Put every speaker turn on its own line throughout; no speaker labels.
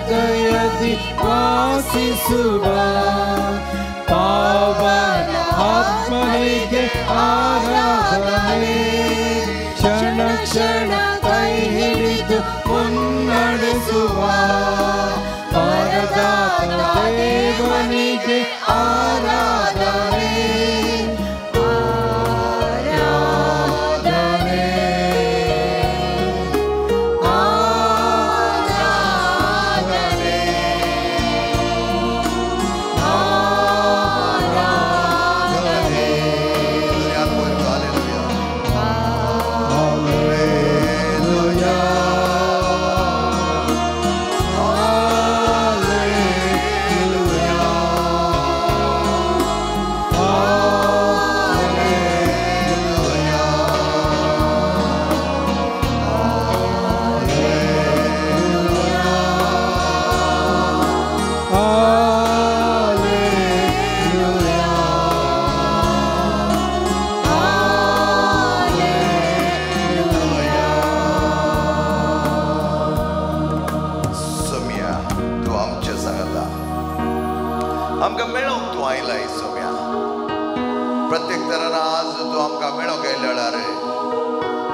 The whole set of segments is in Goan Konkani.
ಹೃದಯದಿ ವಾಸಿಸುವ ಪಾವನ ಆತ್ಮನಿಗೆ ಆರಾಧನೆ. ಕ್ಷಣ ಕ್ಷಣ ಕೈ ಹಿಡಿದು ಮುನ್ನಡೆಸುವ ಪರದಾತ ದೇವನಿಗೆ ಆರಾಧನೆ. ಆರಾಧನೆ ಆರಾಧನೆ ಆರಾಧನೆ. Hallelujah. Hallelujah. Hallelujah. Hallelujah.
Saumya तूं आमच्या सांगता, आमकां मेळोंक तूं आयलाय सोम्या. प्रत्येक तरान आज तूं आमकां मेळोंक आयल्या रे.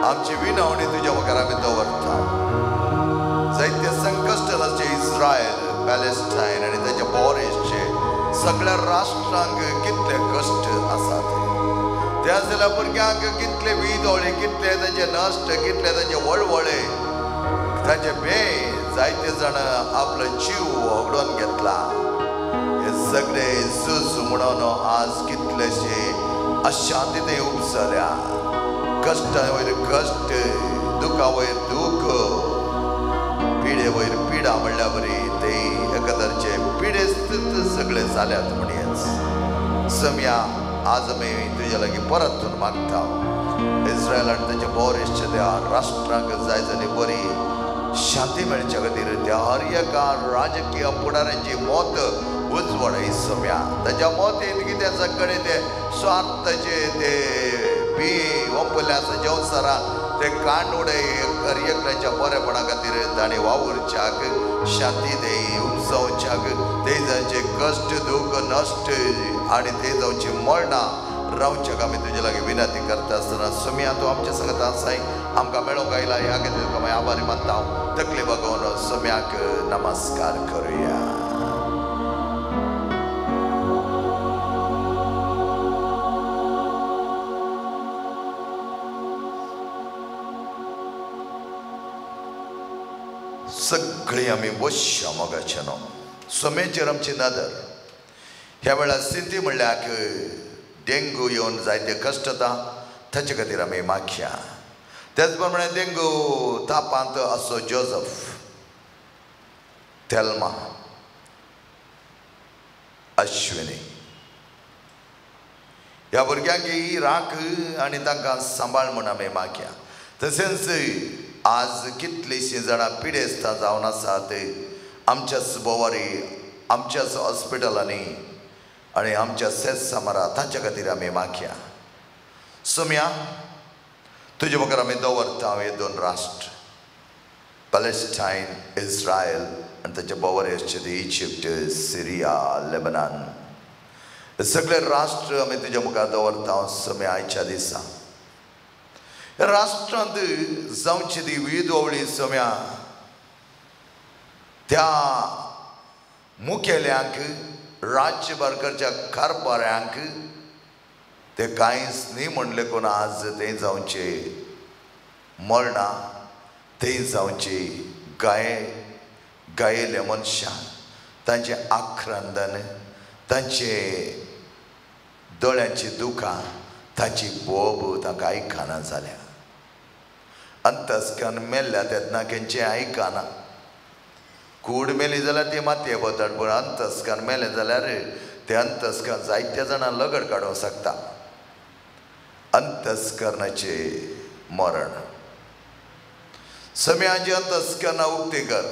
आमची विनवणी तुज्या मुखार आमी दवरता. जायते संकश्ट आसचे इस्रायल, पॅलेस्टायन आनी ताच्या बोरेशचे सगळ्या राष्ट्रांक कितले कश्ट आसात. ते आसल्या भुरग्यांक कितले विदोळे, कितले तांचे नश्ट, कितले तांचे वळवळे, तांचे बे जायते जाण आपलो जीव होगडून घेतला. हे सगळे झूज म्हणून आज कितलेशे अशांतताय उपसल्या. कश्टा वयर कश्ट, दुखा वयर दुख, पिडे वयर पिडा म्हणल्या बरी ते एकादरचे पिडेस्त सगळे जाल्यात म्हणयेच. सम्या आज आमी तुज्या लागीं परतून मागता, इस्रायल आनी ताच्या बोरेशच्या त्या राष्ट्रांक जाय जाली बरी शांती मेळच्या खातीर त्या हर एका राजकीय फुडाऱ्यांची मत उजवड सम्या. ताच्या मतीन कितें सगळे ते स्वार्थाचे ते बी वंपले आसा जेवसरान ते कांडोडे हर एकल्याच्या बरेपणा खातीर ताणें वावुरच्याक शांती दे उपजावच्याक ते जांचे कश्ट दुख नश्ट आनी ते जावची मरणां रावच्याक आमी तुजे लागीं विनंती करता आसतना सोम्या तूं आमच्या सांगता आसाय. आमकां मेळोंक आयला ह्या खातीर तुका आमी आभारी मानता. तकली बागोवन सोम्याक नमस्कार करुया. सगळीं आमी बसया मोगाचे न्हू सोम्याचेर आमची नदर. ह्या वेळार सिंधी म्हणल्यार डेंगू येवन जायते कश्ट जाता, ताचे खातीर आमी मागया. त्याच प्रमाणे डेंगू तापांत असो जोजफ, तेल्मा, अश्विनी ह्या भुरग्यांक ही राख आनी तांकां सांबाळ म्हूण आमी मागया. तशेंच आज कितलींशीं जाणां पिडेस्तां जावन आसात आमच्याच बोवारी, आमच्याच हॉस्पिटलांनी आनी आमच्या सेस सामारा, तांच्या खातीर आमी मागया. सोम्या तुजे मुखार आमी दवरता हे दोन राष्ट्र, पॅलेस्टायन, इस्रायल आनी ताच्या बोवारी आसचे ते इजिप्ट, सिरिया, लेबनान, हे सगळे राष्ट्र आमी तुज्या मुखार दवरता सोम्या. आयच्या दिसा राष्ट्रांत जावची ती विदोवळी सोम्या त्या मुखेल्यांक, राज्यभर करच्या कारभाऱ्यांक ते कांयच न्ही म्हणले कोण आज ते जावचे मरणां, ते जावचे गायेले मनशां, तांचें आक्रंदन, तांचे दोळ्यांची दुखां, ताची बोब तांकां आयकना जाल्या. अंतस्कन मेल्ल्या तेन्ना खंयचें आयकना. कूड मेली जाल्यार ती मातये बोताड, पूण अंतस्कन मेलें जाल्यार ते अंतस्कन जायत्या जाणां लगड काडूंक शकता. अंतस्करणाचें मरण. सम्याचें अंतस्करणां उक्ती कर.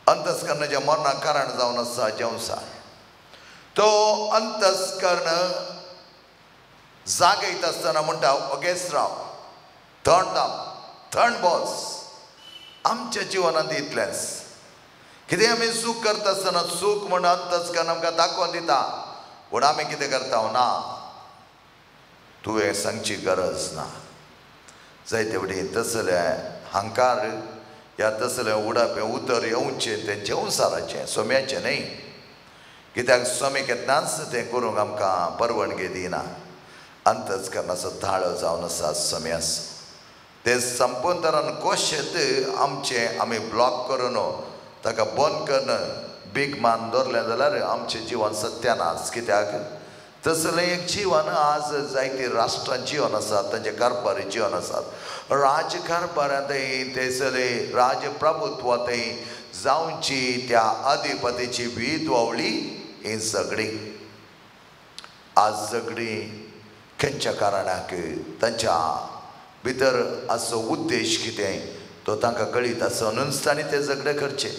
अंतस्करणाच्या मरणाक कारण जावन आसा जेवसार. तो अंतस्कर्ण जागयत आसतना म्हणटा, ओगेच राव, थंड दाम, थंड बस. आमच्या जिवनांत इतलेंच. कितें आमी चूक करता आसतना चूक म्हण अंतस्करण आमकां दाखोवन दिता, पूण आमी कितें करता ना, तुवें सांगची गरज ना। जायते फावटी तसले हंकार ह्या तसलें उडप उतर येवचें तें जेवसाराचें सोम्याचें न्हय, कित्याक स्वामी केन्नाच तें करूंक आमकां परवानगी दिना। अंतस्करणाचो ताळो जावन आसा सोम्यास, तें संपूर्ण कोशेत आमचें आमी ब्लॉक करून ताका बंद करून बीग मान दवरलें जाल्यार आमचें जिवन सत्यानाश। कित्याक तसलें एक जिवन आज जायती राष्ट्रां जिवन आसात, तांचे कारभारी जिवन आसात, राजकारभारांतय थंयसरले राजप्रभुत्वांतय जावची त्या अधिपतीची विद्वावळी ही सगळी आज सगळी खंयच्या कारणाक तांच्या भितर असो उद्देश कितें तो तांकां कळीत आसा, न्हूच तांणी ते झगडे करचे,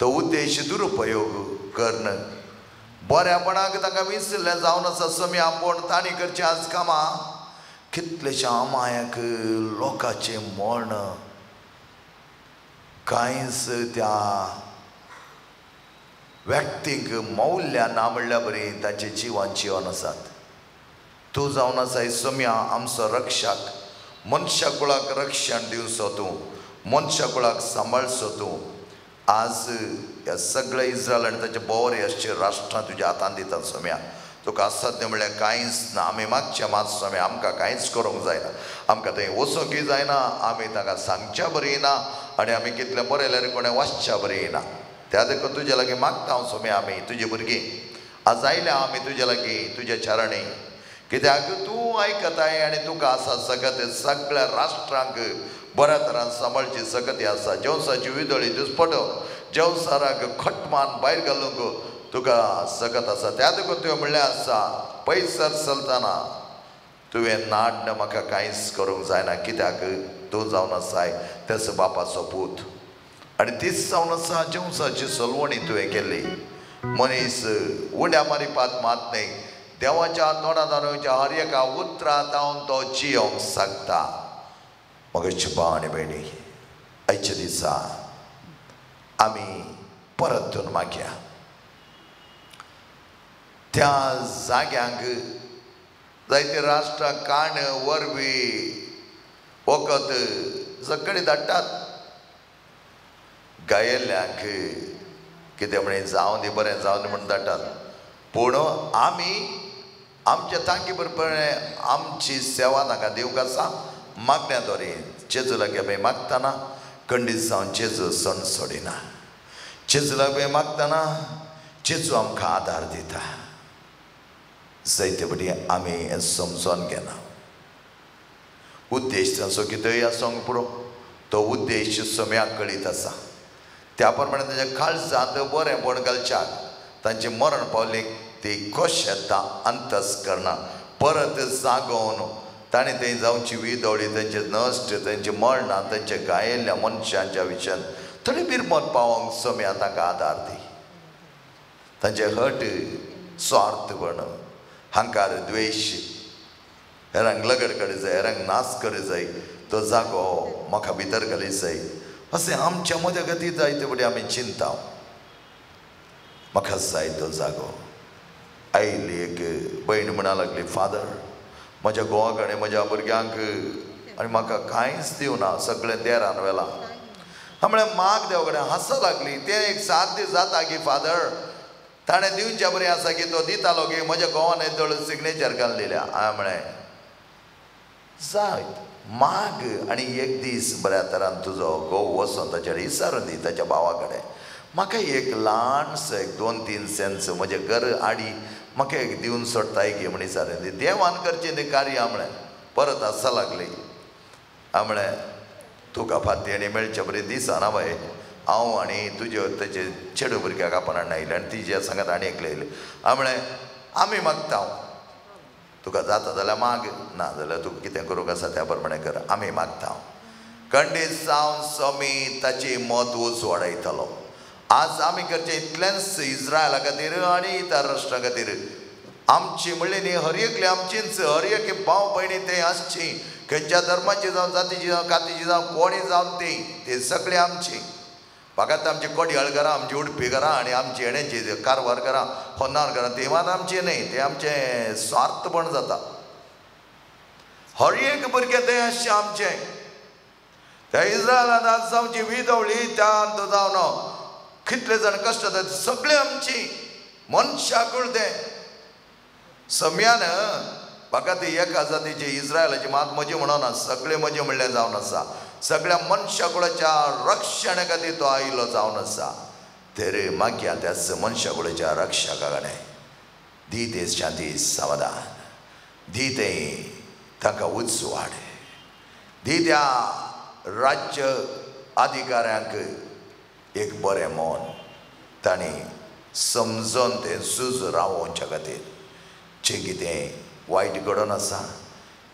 तो उद्देश दुरुपयोग करून बऱ्यापणाक तांकां विसरलें जावन आसा समी आपूण तांणी करचें आज कामां। कितलेशा अमायक लोकांचें मर्ण कांयच त्या व्यक्तींक मौल्यां ना म्हणल्या बरी तांचे जिवन जिवन आसात। तूं जावन आसा सोम्या आमचो रक्षक, मनशा कुळाक रक्षण दिवचो तूं, मनशा कुळाक सांबाळचो तूं। आज ह्या सगळ्या इस्रायल आनी ताचे बोवरे आसचे राष्ट्रां तुज्या हातान दिता सोम्या, तुका असाध्य म्हणल्यार कांयच ना। आमी मागचें मात सोम्या आमकां कांयच करूंक जायना, आमकां थंय वचोंकय जायना, आमी तांकां सांगच्या बरी ना आनी आमी कितलें बरयल्यार कोणें वाचच्या बरी ना। त्या देखून तुज्या लागीं मागता हांव सोम्या, आमी तुजी भुरगीं आज आयल्या आमी तुज्या लागीं तुज्या चरणी, कित्याक तूं आयकताय आनी तुका आसा सगळें सगळ्या राष्ट्रांक बऱ्या तरान सांबाळची सकती आसा। जेवसाची विदोळी दुस्पटो जेवसाराक खटमान भायर घालूंक तुका सकत आसा। त्या देखून तुवें म्हणलें आसा पयसर चलतना तुवें नाड्ण म्हाका कांयच करूंक जायना, कित्याक तूं जावन आसाय तेचो बापाचो पूत आनी तीच जावन आसा जेवसाची सलवणी तुवें केल्ली। मनीस उण्या मारिपात मात न्हय, देवाच्या तोंडांत हर एका उतरांत जावन तो जियोंक शकता। मगेची भाव आनी भयणी, आयच्या दिसा आमी परतून मागया त्या जाग्यांक जायते राष्ट्रां काण वरवी वखद सगळीं धाडटात गायेल्ल्यांक, कितें म्हणे जावं दी बरें जावं दी म्हूण धाडटात, पूण आमी आमच्या तांकी बरोबर आमची सेवा तांकां दिवंक आसा। मागण्या द्वारे जेजू लागीं आमी मागतना खंडीत जावन जेजू सण सोडिना, जेजू लागीं मागतना जेजू आमकां आदार दिता। जायते फावटी आमी हें समजोन घेना, उद्देश तांचो कितेंय आसूंक पुरो, तो उद्देश सम्याक कळीत आसा। त्या प्रमाणे तांच्या काळजांत बरेंपण घालच्याक तांचें मरण पावलें ती खोश येता अंतस्करणां परत जागोवन ताणें थंय जावची विदोळी तांचे नश्ट तांचें मरणां तांच्या गायेल्ल्या मनशांच्या विशयान थोडी बिरमत पावोंक सम्या तांकां आदार दी। तांचे हट स्वार्थपण हंकार द्वेश हेरांक लगड करी जाय, हेरांक नाश करी जाय, तो जागो म्हाका भितर घाली जाय अशें आमच्या मद्या खातीर जायते फावटी आमी चिंता। म्हाका जाय तो जागो। आयली एक भयण म्हणा लागली, फादर म्हज्या घोवाक आनी म्हज्या भुरग्यांक आनी म्हाका कांयच दिवना, सगळें देरान व्हेलां। हांवें म्हळें माग देवा कडेन। हांसो लागली, तें एक 7 दीस जाता की फादर ताणें दिवच्या बरें आसा की तो दितालो की म्हज्या घोवान येदोळ सिग्नेचर घालून दिल्या। हांवें म्हळें जायत माग आनी एक दीस बऱ्या तरान तुजो घोव वचोन ताच्या कडेन विचारून दी ताच्या भावा कडेन, म्हाका एक ल्हानसो एक 2-3 सेंस म्हजें घर आडी म्हाका एक दिवन सोडटाय गे म्हण विचारून दी, देवान करचें तें कार्य। म्हळें परत आसा लागली। हांवें म्हळें तुका फांती मेळचे बरें दिसना बाये, हांव आनी तुजे तेजे चेडू भुरग्याक आपण हाडून आयलें आनी तिजे सांगात आनी एकलें येयलें। हांवें म्हळें आमी मागता, तुका जाता जाल्यार माग, ना जाल्यार तुका कितें करूंक आसा त्या प्रमाणें कर, आमी मागता। खंडीत जावन स्वामी ताची मत उजवाडायतलो। आज आमी करचें इतलेंच इस्रायला खातीर आनी इतर राष्ट्रां खातीर आमची म्हणली न्ही हर एकली आमचीच, हर एक भाव भयणी थंय आसची, खंयच्या धर्माची जावं जातीची जावं कातीची जावं कोणी जावं ती ती सगळी आमची। फकत आमची कोडयाळ घरां, आमची उडपी घरां आनी आमची हेणेची कारवार घरां, होन्नार घरां, ती मात आमची न्हय, ते आमचें स्वार्थपण जाता. हर एक भुरगें तें आसचें आमचें. त्या इस्रायलांत आज जावची विदवळी त्या जावन कितले जाण कश्ट जाता, सगळें आमची मनशाकूळ. तें सम्यान म्हाका ती एका जातीची इस्रायलाची मात म्हजी म्हणना, सगळें म्हजें म्हणलें जावन आसा. सगळ्या मनशाकुळाच्या रक्षणे खातीर तो आयिल्लो जावन आसा. तर मागया त्याच मनशाकुळाच्या रक्षका कडेन दी ते शांती समाधान, दी ते तांकां उजवाड, दी त्या राज्य अधिकाऱ्यांक एक बरें मन, तांणी समजून तें झूज रावोवच्या खातीर. जें कितें वायट घडोवन आसा,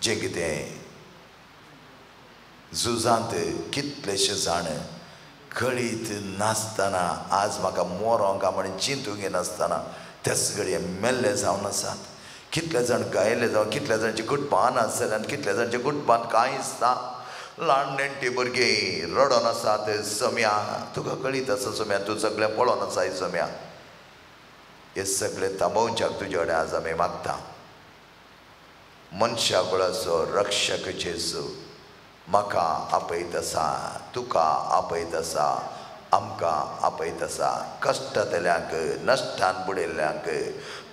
जें कितें झुजांत कितलेशे जाण कळीत नासतना आज म्हाका मोरोंक म्हण चिंतूंक येनासतना त्याच घडये मेल्ले जावन आसात. कितले जाण गायले जावन, कितल्या जाणांची कुटुंबां अनाथ जाल्यान, कितल्या जाणांच्या कुटुंबांत कांयच ना. ल्हान नेण्टी भुरगीं रडोन आसात. सम्या तुका कळीत आसा, सम्या तूं सगळें पळोवन आसाय. सम्या हे सगळें थांबोवच्याक तुजे कडेन आज आमी मागता. मनशा कुळाचो रक्षक जेजू म्हाका आपयत आसा, तुका आपयत आसा, आमकां आपयत आसा. कश्टांतल्यांक, नश्टान बुडयल्ल्यांक,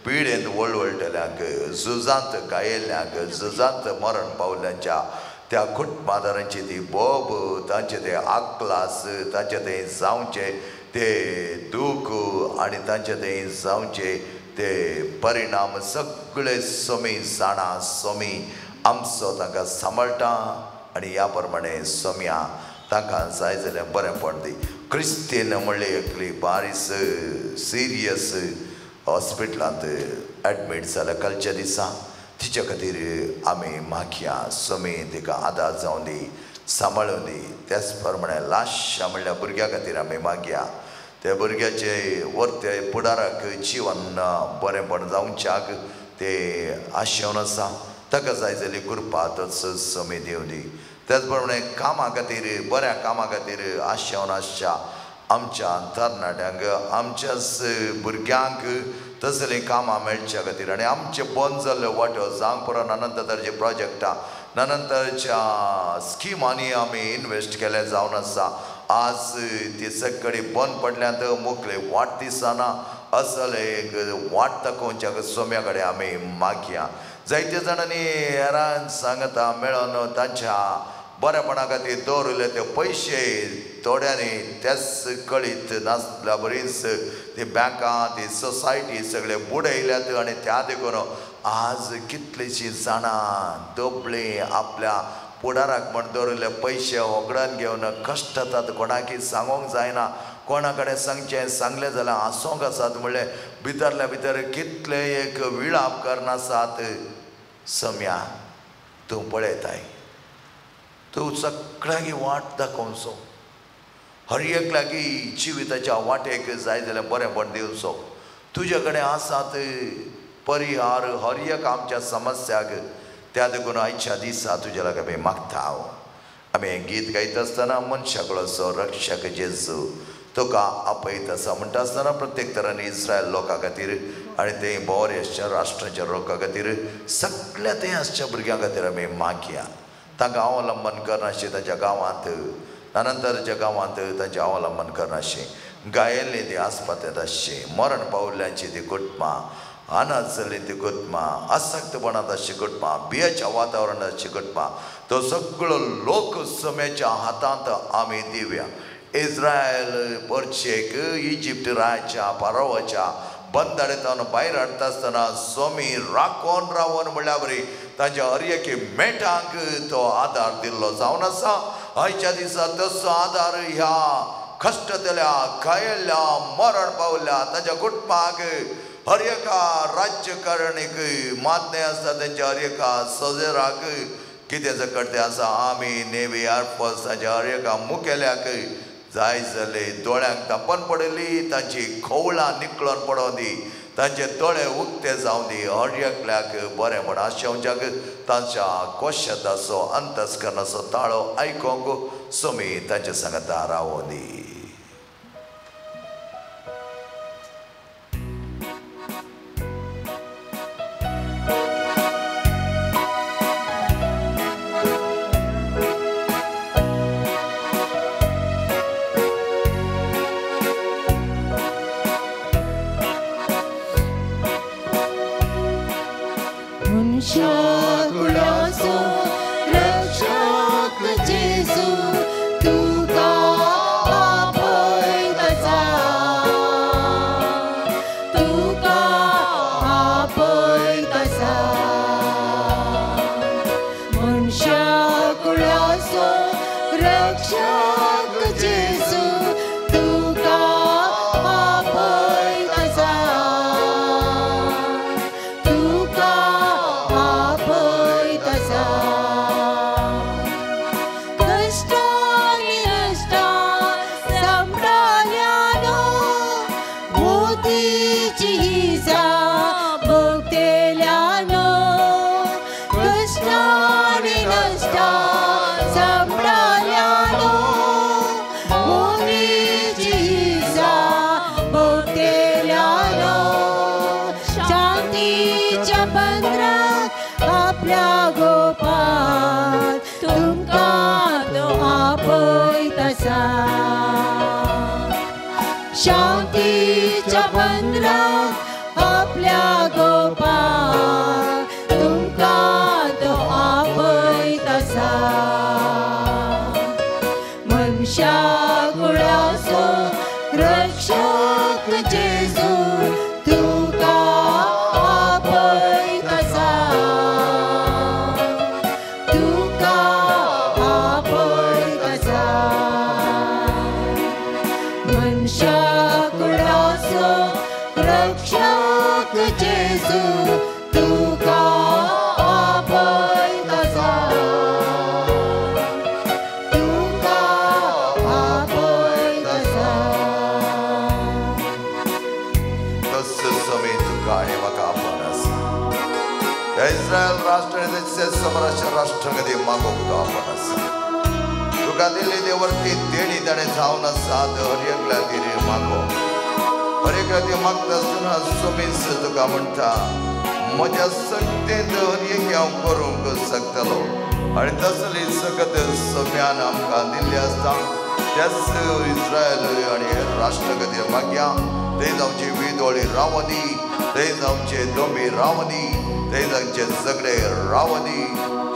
पिडेंत वळवळटल्यांक, झुजांत गायिल्ल्यांक, झुजांत मरण पावल्ल्यांच्या त्या कुटुंबादारांची ती बोब, तांचे ते आकलास, तांचे ते जावचे ते दूख आनी तांचे ते जावचे ते परिणाम सगळे सोमी जाणा. सोमी आमचो तांकां सांबाळटा आनी ह्या प्रमाणे सोम्या तांकां जाय जाल्यार बरेंपण दी. क्रिस्तीन म्हणली एकली बारीस सिरियस हॉस्पिटलांत एडमीट जाल्या कालच्या दिसा, तिच्या खातीर आमी मागया सोमी तिका आदार जावं दी, सांबाळून दी. त्याच प्रमाणे लाशा म्हणल्या भुरग्या खातीर आमी मागया, त्या भुरग्याचे वर्ते फुडाराक जिवन बरेंपण जावच्याक ते आशेवन आसा. ताका जाय जाली कृपा तोच सोमी दिवं दी. त्याच प्रमाणे कामा खातीर, बऱ्या कामा खातीर आशेवन आसच्या आमच्या तरणाट्यांक, आमच्याच भुरग्यांक तसलीं कामां मेळच्या खातीर आनी आमचे बंद जाल्ले वांट्यो जावंक पुरो नानंतर तरेचे प्रोजेक्टां, नानंतरच्या स्किमांनी आमी इनवेस्ट केलें जावन आसा. आज ती सगळी बंद पडल्यात, मुखले वाट दिसना, असल एक वाट दाखोवच्या सोम्या कडेन आमी मागया. जायते जाणांनी हेरांक सांगता मेळोन तांच्या बरेपणा खातीर दवरिल्ले ते पयशे थोड्यांनी त्याच कळीत नासल्या बरीच ती बँकां, ती सोसायटी सगळे बुडयल्यात आनी त्या देखून आज कितलींशीं जाणां दोबळीं आपल्या फुडाराक म्हण दवरिल्ले पयशे होगडान घेवन कश्टतात. कोणाकय सांगूंक जायना, कोणा कडेन सांगचें, सांगलें जाल्यार हांसोंक आसात म्हणलें भितरल्या भितर कितले एक विळाप करनासात. सम्या तूं पळयताय, तूं सगळ्यांक वाट दाखोवचो, हर एक लागीं जिविताच्या वाटेक जाय जाल्यार बरेंपण दिवचो. तुजे कडेन आसात परिहार हर एक आमच्या समस्याक. त्या देखून आयच्या दिसा तुज्या लागीं आमी मागता. हांव आमी हें गीत गायता आसतना मनशाकुळाचो रक्षक जेजू तुका आपयत आसा म्हणटा आसतना प्रत्येक तरांनी इस्रायल लोकां खातीर आनी ते बोरे आसच्या राष्ट्राच्या लोकां खातीर, सगळ्या ते आसच्या भुरग्यां खातीर आमी मागया. तांकां अवलंबन करनाशें तांच्या गांवांत, नानंतरच्या गांवांत तांचें अवलंबन करनाशें, गायिल्लीं ती आस्पत्यांत आसचीं, मरण पावल्ल्यांची ती कुटुंबां, अनाथ जाल्लीं ती कुटुंबां, आसक्तपणांत आसचीं कुटुंबां, भियेच्या वातावरणांत आसचीं कुटुंबां, तो सगळो लोक सम्याच्या हातांत आमी दिवया. इस्रायल परचेक इजिप्त रायाच्या पारोवाच्या बंदाडेंत भायर हाडटा आसतना सोमी राखोन रावन म्हणल्या बरी तांच्या हर एके मेटांक तो आदार दिल्लो जावन आसा. आयच्या दिसा तसो आदार ह्या कश्टतल्या, घायल्ल्या, मरण पावल्या तांच्या कुटुंबाक, हर एका राज्यकारणीक मान्य आसता तेंच्या हर एका सजेराक कितें जकट तें आसा. आमी नेवी एअरफोर्स तांच्या हर एका मुखेल्याक जाय जाले दोळ्यांक तापण पडली, तांची खोवळां निकळोन पडों दी, तांचे दोळे उक्ते जावं दी, हर एकल्याक बरें म्हण आशेवच्याक तांच्या कोशताचो अंतस्करणाचो ताळो आयकोंक सोमी तांचे सांगता रावों दी.
शांतीच्या बंदराक आपल्या गोपाक तुमकां तो आपयत आसा. मनशा कुळाचो रक्षक जेजू तुका आपयत आसा, तुका आपयत आसा. मनशा कुळाचो रक्षक जेजू तुका आपयत आसा, तुका आपयत आसा.
तसो समी तुका आनी म्हाका आपण आसा. ह्या इस्रायल राष्ट्र आनी तशेंच समराच्या राष्ट्रा खातीर मागोवंक तो आपण आसा. तुका दिल्ली देवरती देणी ताणें जावन आसा हर एकल्या खातीर मागो. हर एकल्या खातीर मागता आसतना समीस तुका म्हणटा म्हज्या शक्तेंत हर एक हांव करूंक शकतलो. आनी तसली सकत सम्यान आमकां दिल्ली आसता. त्याच इस्रायल आनी हेर राष्ट्रा खातीर मागया. थंय जावचे वेदोळी रावनी दी, थंय जावचे दोंबी रावनी दी, थंय जावचे झगडे रावनी दी,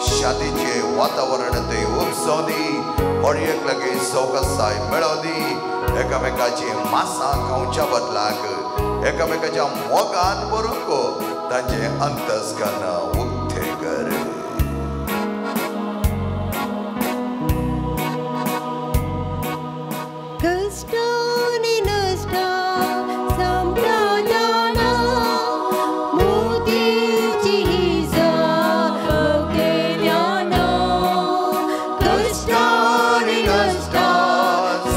शांतीचें वातावरण थंय उपसों दी, हर एक लागीं सवकासाय मेळों दी. एकामेकाची मासां खावच्या बदलाक एकामेकाच्या मोगान बरोवंक तांचें अंतस्कर्ण उक्तें कर.
कश्टांनी नश्टां संप्रदाना मोदीची ही जाप केल्याना. कश्टांनी नश्टां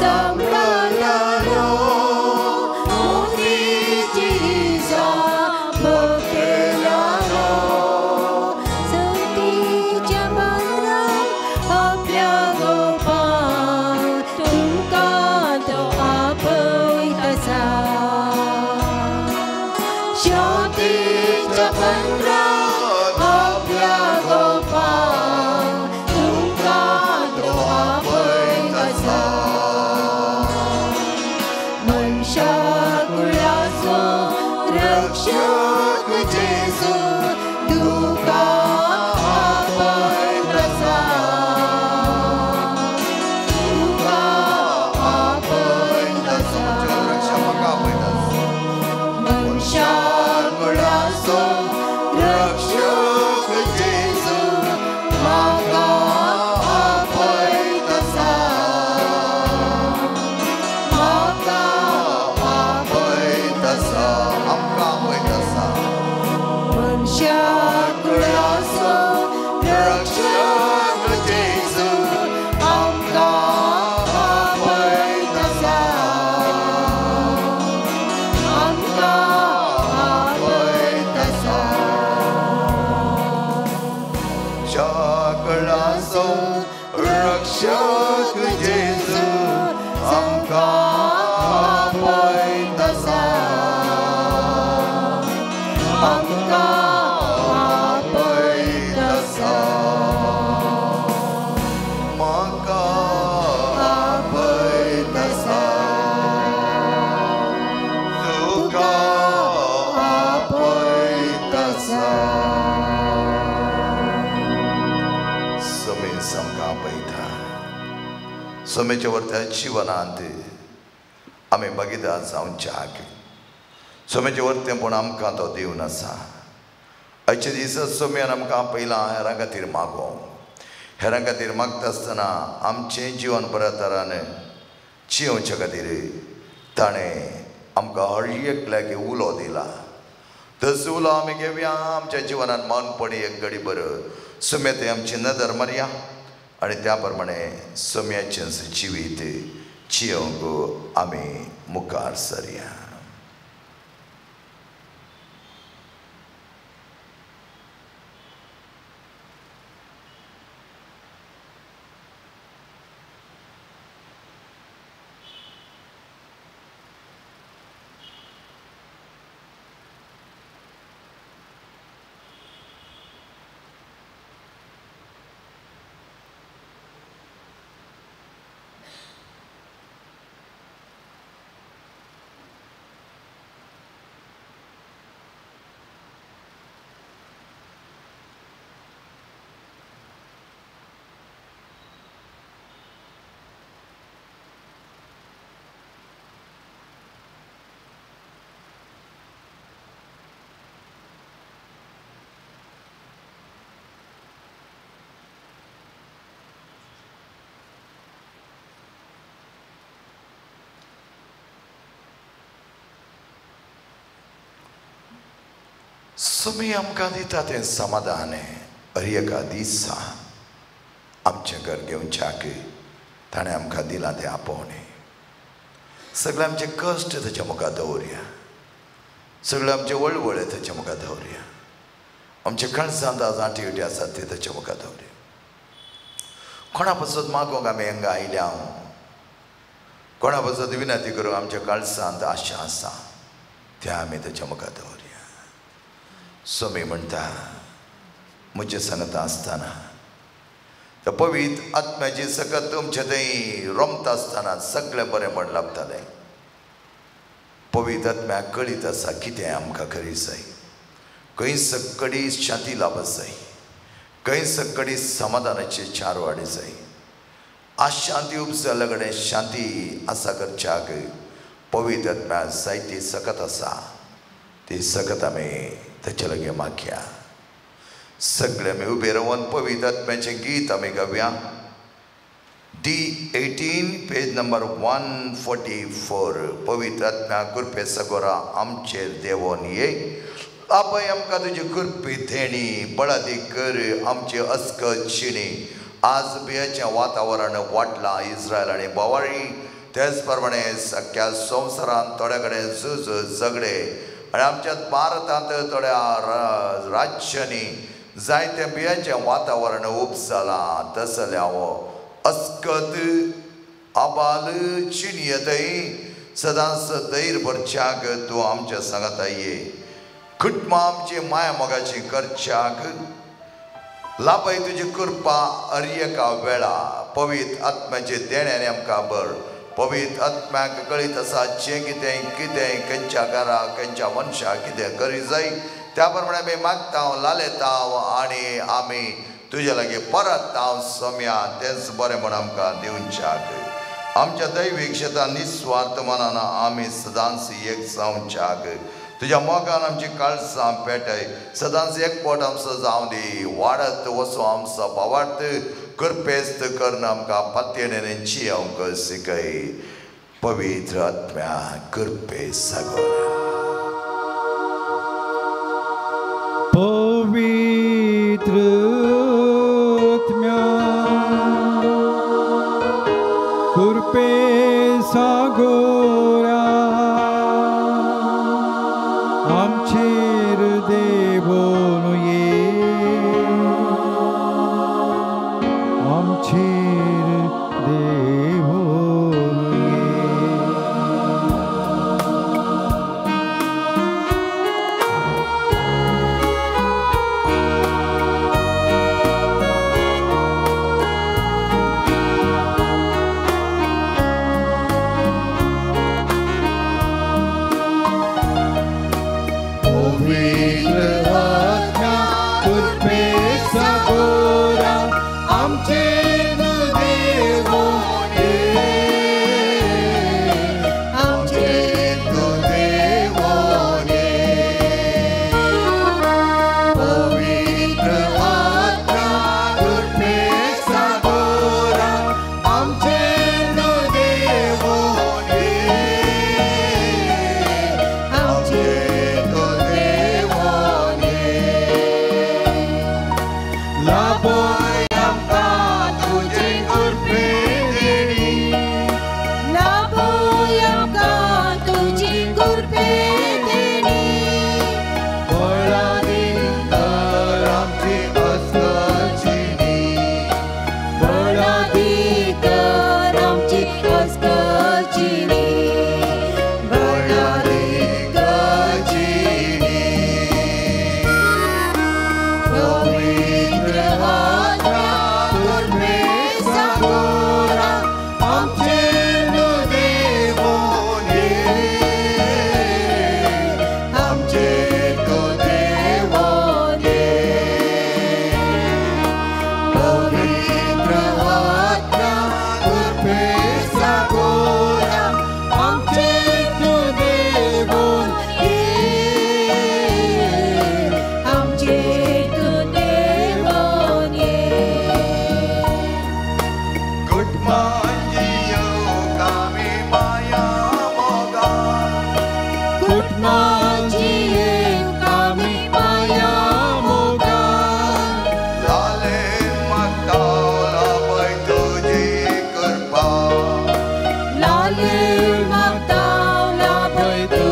संप्रदाना मोदीची ही जाप केल्याना. संतीच्या बंदराक आपल्या गोपाक तुमकां तो आपयत आसा. शांतीच्या बंदराक आपल्या गोपाक तुमकां तो आपयत आसा. मनशा कुळाचो रक्षक जेजू तुका आपयत आसा, तुका आपयत आसा.
रक्षा म्हाका आपयत आसा.
मनशा कुळाचो रक्षक जेजू म्हाका आपयत आसा, म्हाका
आपयत आसा, आमकां आपयत आसा.
मनशा कुळाचो रक्षक जेजू आमकां आपयत आसा, आमकां आपयत आसा.
शकळाचो रक्षक जेजू आमकां
आपयत आसा, आमकां आपयत आसा.
म्हाका
आपयत आसा,
तुका
आपयत आसा.
समेस आमकां आपयता. समेच्या वरत्या जिवनांत आमी भागीदार जावच्या. समेचें वरतें पूण आमकां तो दिवन आसा. आयच्या दिसा सम्यान आमकां आपयलां हेरां खातीर मागोवंक. हेरां खातीर मागता आसतना आमचें जिवन बऱ्या तरान जियोवचे खातीर ताणें आमकां हर एकल्याक उलो दिला. तसो उलो आमी घेवया आमच्या जिवनान मानपणी एक घडी बरो सम्या थंय आमची नदर मारया आनी त्या प्रमाणे सम्याचें जिवीत जियोवंक आमी मुखार सरया. सोमी आमकां दिता तें समाधान हर एका दिसा आमचें घर घेवच्याक ताणें आमकां दिलां तें आपोवणें. सगळे आमचे कश्ट ताच्या मुखार दवरया, सगळे आमचे वळवळे ताच्या मुखार दवरया, आमचे कणसांत आज आटी उटी आसात ते ताच्या मुखार दवरया. कोणा पासत मागोंक आमी हांगा आयल्या, कोणा पासत विनंती करूंक आमच्या काळसांत आशा आसा त्या आमी ताच्या मुखार दवरया. सोमी म्हणटा म्हजें सांगता आसतना त्या पवित्र आत्म्याची सकत तुमचे थंय रोमता आसतना सगळें बरेंपण लाभतालें. पवित्र आत्म्याक कळीत आसा कितें आमकां खरी जाय, खंय सकडी शांती लाभ जाय, खंय सकडी समाधानाचे चार वाडी जाय. आशांती उपजाल्ल्या कडेन शांती आसा करच्याक पवित्र आत्म्या जायती सकत आसा, ती सकत आमी ताचे लागीं मागया. सगळे आमी उबे रावन पवित्र आत्म्याचें गीत आमी गावया. D18 page number 144. पवित्र आत्म्या कृपे सगोरा आमचेर देवोन ये, आपय आमकां तुजी कृपे थेणी बळादी कर आमचे अस्कत शिणी. आज बियाचें वातावरण वाडलां इस्रायल आनी बोवाळी, तेच प्रमाणे सगळ्या संवसारांत थोड्या कडेन झूज झगडे आनी आमच्या भारतांत थोड्या राज्यांनी जायतें बियाचें वातावरण उपजालां. तसल्या हो अस्कत आबाल चिणयेतय सदांच धैर्य भरच्याक तूं आमच्या सांगाता ये. कुटुंबां आमची माया मोगाची करच्याक लाभय तुजी कृपा हर एका वेळा. पवित्र आत्म्याचे देण्याने आमकां बर. पवित्र आत्म्याक कळीत आसा जें कितें कितें खंयच्या घरा खंयच्या मनशाक कितें करी जाय त्या प्रमाणे आमी मागता लालेता आनी आमी तुज्या लागीं परत हांव सोम्या तेंच बरें म्हण आमकां दिवच्याक. आमच्या दैवीक शेतां निस्वार्थ मनान आमी सदांच एक जावच्याक तुज्या मोगान आमची काळसां पेटय, सदांच एकपट आमचो जावं दी, वाडत वचो आमचो भावार्थ कृपेस्त करून आमकां पातयेन जियोंक शिकय. पवित्र आत्म्या कृपे सागोरा.
पवित्र आत्म्या कृपे सागोरा आमचेर देवोन ये, आमचेर देवोन ये.
पवित्र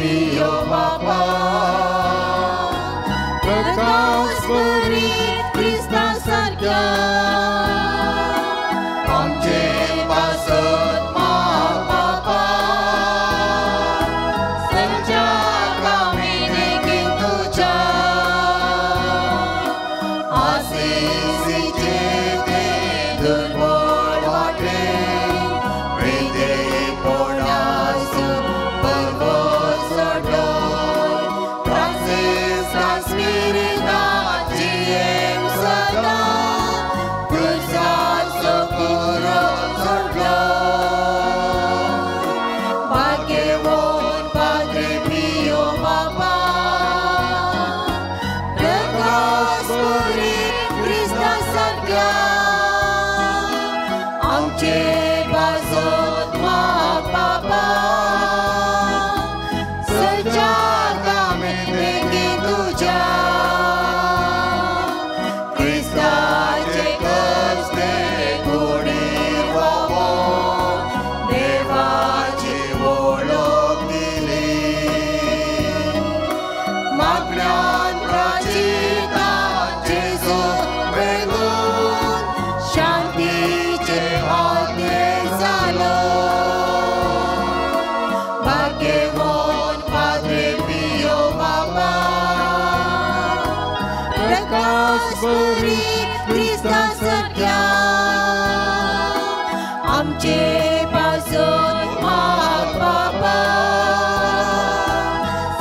पियो बापा प्रकाश बरी क्रिस्ता सारक्या आमचे पासत माग बापा सज्जा कामिनेक तुझ्या आसीसीचे ते दुर्बळ वाटे वेदेपणाचो पर्व सोडलो फ्रांसिस्का स्पिरिताची एम सदा क्रुसाचो कुरो सोडलो भाग्यवान पाद्रे पियो बापा प्रकाश बरी क्रिस्ता सारक्या आमचे पासत माग बापा सज्जा कामिनेक तुझ्या क्रिस्ताचे कष्टे कुडीर व्हांवोन देवाची वळख दिली मागण्यान प्राचितान जेजू वेगून शांतीचे आज्ञे जालो भाग्यवान पाद्रे पियो बापा प्रकाश बरी क्रिस्ता सारक्या आमचे पासत माग बापा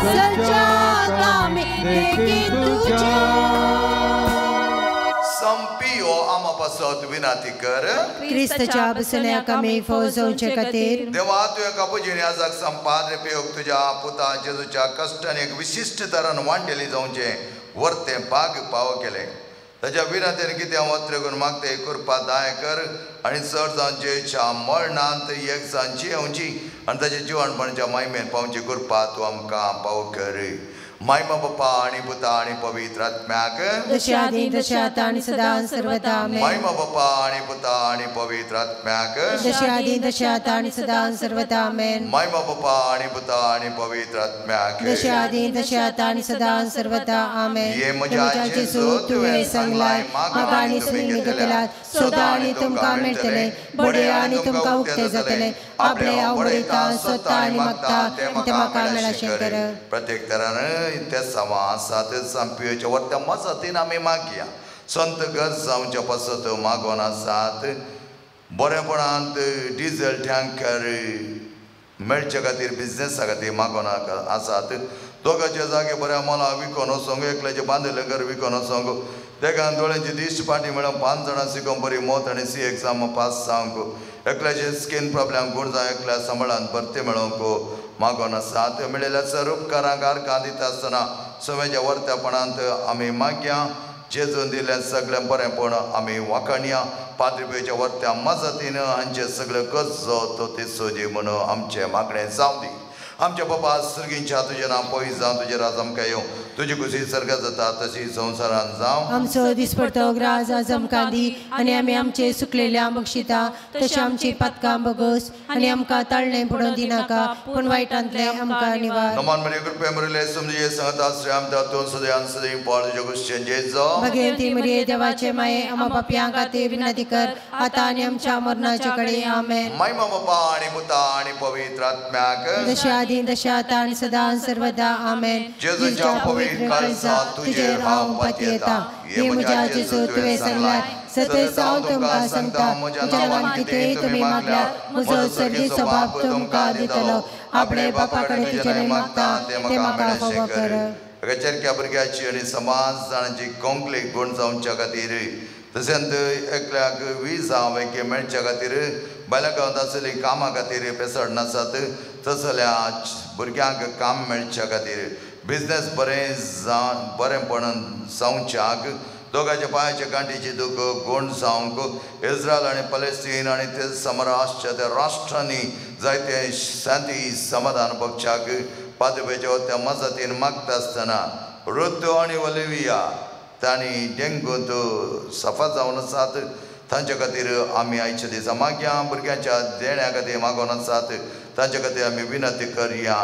सज्जा कामिनेक तुझ्या
संपियो आमा पासत विनंती कर
क्रिस्तच्या बसण्याक आमी फौजोवचे खातीर
देवा तुवें कापुजीन आजाक संपाद्रे पियोक तुज्या पुता जेजूच्या कश्टान एक विशिश्ट तरान वांटेली जावचें वर्तें भाग पाव केलें ताच्या विनंतीन कितें वत्रेगून मागते कृपा दाय कर आनी चड जावन जेच्या मरणांत एक जावन जियेवची आनी ताच्या जिवनपणाच्या मायमेन पावची कृपा तूं आमकां पाव कर. मायमा बापा आनी पुता आनी पवित्र आत्म्याक
जशें आदीं तशें आतां आनी सदां सर्वदा आमेन.
मायमा बापा आनी पुता आनी पवित्र आत्म्याक
जशें आदीं तशें आतां आनी सदां सर्वदा आमेन.
मायमा बापा आनी पुता आनी पवित्र आत्म्याक
जशें आदीं तशें आतां आनी सदां सर्वदा आमेन.
हे म्हज्या जेजू तुवें
सांगलाय म्हाका आनी तुमी घेतल्यात सोदा आनी तुमकां मेळटलें बडे आनी तुमकां उक्तें जातलें आपले हांव बरयतां सोदता आनी मागता तें म्हाका मेळाशें कर.
प्रत्येक तरान ते सवा आसा ते संपियोच्या वर्त्या मजतीन आमी मागया संत गरज जावच्या पासत मागोन आसात बरेपणांत डिझल टँकर मेळचे खातीर बिजनेसा खातीर मागोन आसात दोगाचे जागे बऱ्या मोला विकोन वचोंक एकल्याचे बांदिल्लें घर विकोन वचोंक तेका दोळ्यांची दिश्ट पाटी मेळोन 5 जाणां शिकोवंक बरी मत आनी सी एग्जाम पास जावंक एकल्याचे स्कीन प्रॉब्लेम गूण जावं एकल्या सांबाळान भरती मेळोवंक मागोन आसात मेळिल्ल्या सर उपकारांक आर्गां दिता आसतना समेच्या वर्त्यापणांत आमी मागया जेजून दिल्लें सगळें बरेंपण आमी वाखाणया पाद्रीपेच्या वर्त्या मजतीन हांचे सगळें गरजो तो तिसोजी म्हणून आमचें मागणें जावं दी. आमच्या बाबा सर्गींच्या तुजें नांव पयस जावं तुजें राज आमकां येवं तुजी खुशी सर्गात जाता तशी संवसारान जावं.
आमचो दिसपडतो ग्रास आज आमकां दी आनी आमी आमचे सुकलेल्या बक्षिता तशें आमची पातकां बगस आनी आमकां ताळणें पडोवन दिनाका पूण वायटांतलें आमकां निवार.
नमान मरिये कृपे मरिले समजे सांगता श्री तातूंत सदैव सदैव पाळ तुज्या खुशेन जेजो.
भगवती मरिये देवाचे माये आमा पापयां खातीर विनंती कर आतां आनी आमच्या मरणाच्या कडेन आमेन.
महिमा बापा आनी पुता आनी पवित्र आत्म्याक
जशें आदीं तशें आतां आनी सदां सर्वदा आमेन.
जेजूच्या पवित्र काळजांत तुजेर हांव पातयेता.
हे म्हज्या जेजू तुवें सांगलाय सतत हांव तुमकां सांगता म्हज्या नांवान कितेंय तुमी मागल्यार म्हजो सर्गीचो बाप तुमकां दितलो. आपले बापा कडेन तुजें मागता तें म्हाका फावो कर.
चरक्या भुरग्याची आनी समाज जाणांची कोंकली गूण जावच्या खातीर तशेंच एकल्याक विजा वेंके मेळच्या खातीर बायलां गांवांत आसली कामां खातीर पेसड नासत तसल्या भुरग्यांक काम मेळच्या खातीर बिजनेस बरें जावन बरेंपणान जावच्याक दोगाच्या पांयाच्या गांठीची दुख गूण जावंक इस्रायल आनी पलेस्तीन आनी ते समराष्ट्र त्या राष्ट्रांनी जायते शांती समाधान बगच्याक पाद्रपेच्या त्या मजतीन मागता आसतना रुतू आनी ओलिविया तांणी डेंगूंत सफा जावन आसात तांच्या खातीर आमी आयच्या दिसा मागया. भुरग्यांच्या देण्या खातीर मागोन आसात तांच्या खातीर आमी विनंती करया.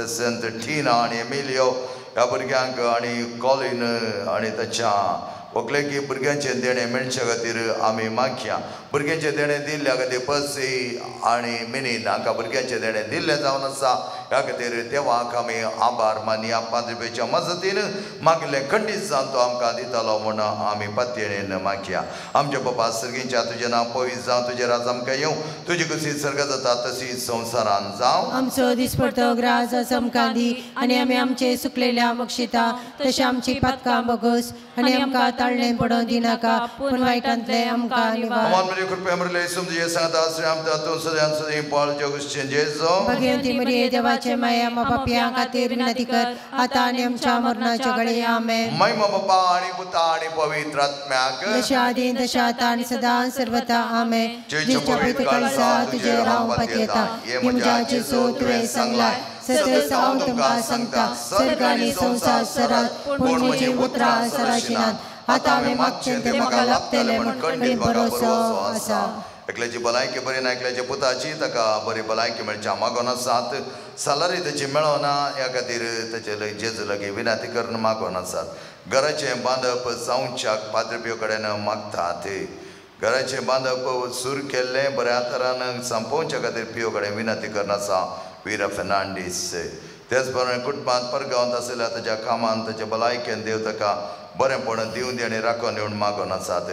संत टिना आनी एमिलियो ह्या भुरग्यांक आनी कॉलीन आनी ताच्या व्हंकलेकी भुरग्यांचें देणें मेळचे खातीर आमी मागया. भुरग्यांचें देणें दिल्ल्या खातीर पसी आनी मिनीन हांकां भुरग्यांचें देणें दिल्लें जावन आसा ह्या खातीर देवाक आमी आभार मानया. पाद्रीच्या मजतीन मागिल्लें खंडीत जावन तो आमकां दितालो म्हूण आमी पातयेन मागया. आमच्या बाबा सर्गींच्या तुजें नांव पवित्र जावं, तुजें राज आमकां येवं, तुजी कशी सर्ग जाता तशी संवसारान जावं.
आमचो दिसपडतो ग्रास आमकां दी आनी आमी आमचे सुकलेल्या बक्षिता तशें आमची पातकां बगस आनी आमकां ताळणें पडोवं दिनाका पूण वायटांतलें आमकां निवार.
कृपया मरले समजे सांगता श्री तूं सदां सदां पाळ जगुश्चें जेजो.
भगवती मरिये देवाचे माया पापयां खातीर विनंती कर आतां आनी आमच्या मरणाच्या घडये. आमेन.
महिमा बापा आनी पुता आनी पवित्र आत्म्याक
जशा आदीं तशें आतां आनी सदां सर्वथा. आमेन. जेजूच्या पवित्र काळजा तुजेर हांव पातयेता. हे म्हज्या जेजू तुवें सांगलां सतत हांव तुमकां सांगता सर्ग आनी संवसार सरात पूण म्हजीं उतरां सराशिनात. आतां हांवें मागचें तें म्हाका लाभतलें म्हूण खंडीत भरोसो आसा.
एकल्याची भलायकी बरी ना एकल्याच्या पुताची ताका बरी भलायकी मेळच्या मागोन आसात. सालरी ताची मेळना ह्या खातीर ताचे जेजू लागीं विनंती करून मागोन आसात. घराचें बांदप जावच्याक पाद्रपियो कडेन मागतात. घराचें बांदप सुरू केल्लें बऱ्या तरान संपोवच्या खातीर पियो कडेन विनंती करून आसा विरा फेर्नांडीस. तेच प्रमाणे कुटुंबांत परगांवांत आशिल्ल्या ताच्या कामान ताच्या भलायकेन देव ताका बरेंपण दिवन दी आनी राखून येवन मागोन आसात.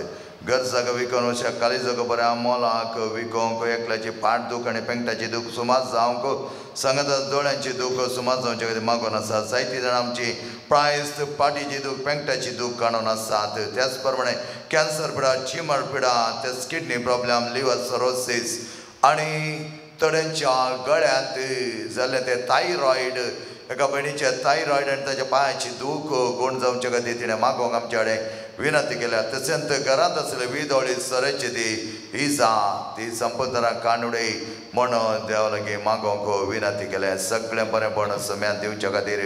घर जागो विकून अशा काली जागो बऱ्या मोलाक विकोंक एकल्याची पाट दूख आनी पेंगटाची दूख सुमार जावंक सांगात दोळ्यांची दूख सुमार जावचे खातीर मागोन आसात. जायतीं जाणां आमची प्रायस्त पाटीची दूख पेंगटाची दूख काडून आसात. त्याच प्रमाणे कॅन्सर पिडा, चिमर पिडा, तेच किडनी प्रॉब्लेम, लिवर सरोसीस आनी थोड्यांच्या गळ्यांत जाल्लें तें थायरॉयड, एका भयणीचें थायरॉयड आनी ताच्या पांयाची दूख गोण जावचे खातीर तिणें मागोवंक आमचे कडेन विनंती केल्या. तशेंच घरांत आसले विदोळी सरेची ती इजा ती संपतना काणुडे म्हणून देवा लागीं मागोवंक विनंती केल्या. सगळें बरेंपण सम्यान दिवच्या खातीर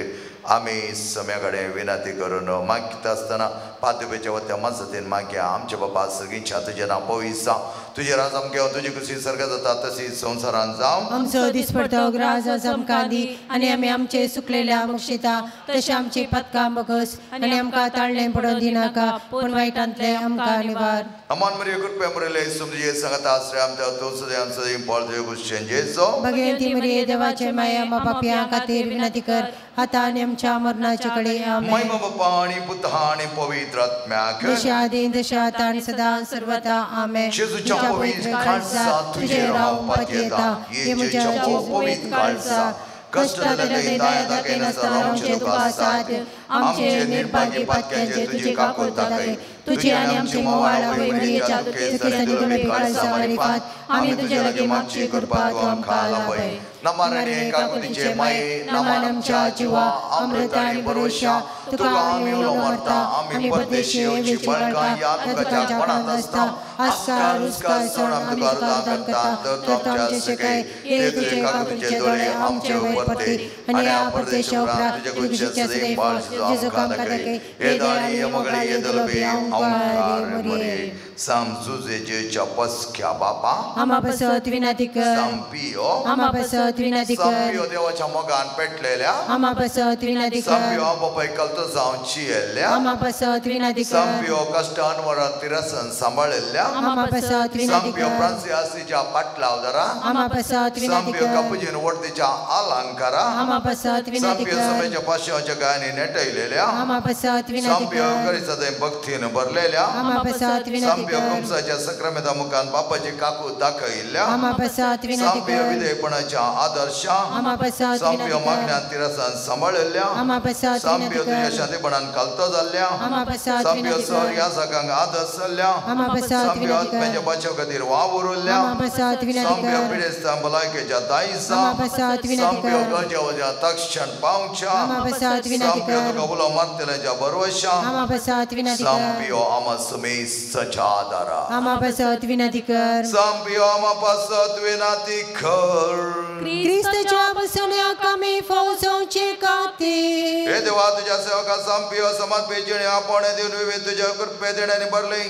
आमी सम्या कडेन विनंती करून मागता आसतना पाद्रपेच्या वत्या मजतीन मागया. आमच्या बाबा सगळींच्या तुजें नांव पवित्र जावं, तुजें राज आमकां येवं, तुजी कशी सर्ग जाता तशी संवसारान जावं.
आमचो दिसपडतो ग्रास आमकां दी आनी आमी आमचे सुकलेल्या बक्षिता तशें आमची पातकां बगस आनी आमकां ताळणें पडोवं दिनाका पूण वायटांतलें आमकां निवार.
अमान मरिये कृपया मरले समजे सांगता आश्रय आमच्या तूं सदां सदां पाळ जगुश्चें जेजो.
भगवती मरिये देवाचे माया पापयां खातीर विनंती कर आतां आनी आमच्या मरणाच्या घडये. आमेन.
महिमा बापा आनी पुता आनी पवित्र आत्म्याक
जशा आदीं तशें आतां आनी सदां सर्वथा. आमेन.
जेजूच्या पवित्र काळजा तुजेर हांव पातयेता. हे म्हज्या पवित्र काळजा कश्ट दया दाखयनासतना रावचें तुका साध्य.
आमचे निर्भागी पातक्यांचे तुजी काकूत दाखय. तुजी आनी आमची मोवाळ आवय मरियेच्या दुखेस्त आनी दुर्लभ काळजा मारिफात आमी तुजे लागीं मागची कृपा तूं आमकां लाभय.
नमरणे काकुतीचे माये,
नमन आमच्या जिवा अमृत आनी भरोशा तुका आमी उलो मारता. आमी परदेशी येवची बळकां ह्या तुका कोणांत आसता आस्कार उस्कार सोड आमी तुका अर्दां करता. तर तूं आमचे शिकय हे तुजे काकुतीचे दोळे आमचे वयर परते आनी ह्या परदेशा उपरांत तुझ्या सदैव जेजू आमकां दाखय. हे दयाळी, हे
मोगाळी, हे दुर्लभी ओंकार मरिये.
साम
जुजेच्या पसक्या बापा
आमा पासत विनंती कर.
साम पियो
आमा पासत विनंती कर.
साम पियो देवाच्या मोगान पेटलेल्या
आमा पासत विनंती कर.
साम पियो बापाय कलतो जावन चियेल्ल्या
आमा पासत विनंती कर.
साम पियो कश्टान वरान तिरसन सांबाळिल्ल्या
आमा पासत विनंती
साम पियो
कर.
फ्रांसियासीच्या पाटलावदारा
आमा पासत
साम
विनंती
पियो
कर.
कापुजीन वडतीच्या अलंकारा
आमा पासत
साम
विनंती
पियो
कर.
समेच्या पाशाच्या गायनी नेटयलेल्या
आमा पासत विनंती
साम पियो
कर.
करिसा भक्तीन भरलेल्या
आमा पासत विनंती
साम पियो
कर.
कुमसाच्या सक्रामेंता मुखान बापाची काकू दाखयिल्ल्या
आमा पासत विनंती
साम पियो
कर.
विधेयपणाच्या आदर्शा
आमा पासत
साम
विनंती
पियो
कर.
मागण्यान तिरसान सांबाळिल्ल्या
आमा पासत
साम
विनंती
पियो तुज्या
कर.
शांतीपणान कालतो जाल्ल्या
आमा पासत
साम पियो
विनंती
सर
कर.
ह्या सगळ्यांक आदर्श जाल्ल्या
आमा पासत
साम पियो
विनंती कर.
आत्म्याच्या बचाव खातीर वावुरल्या
आमा पासत विनंती
साम पियो
कर.
पिडेस्तां भलायकेच्या दायजा
आमा पासत
साम
विनंती
पियो
कर.
गरजेच्या तक्षण पावच्या
आमा पासत
साम
विनंती
पियो
कर.
तुका उलो मारतल्याच्या बरवशा
आमा पासत विनंती
साम
कर.
पियो आमा समेस्तच्या आदारा।
आमा पासत विनंती कर।
संपियो आमा पासत विनंती कर।
क्रिस्ताच्या बसण्याक आमी फौजोवचे खातीर।
हे देवा तुज्या सेवका संपियो समर्पित जिणे आपण दिवन विविध तुज्या कृपे देण्यानी भरले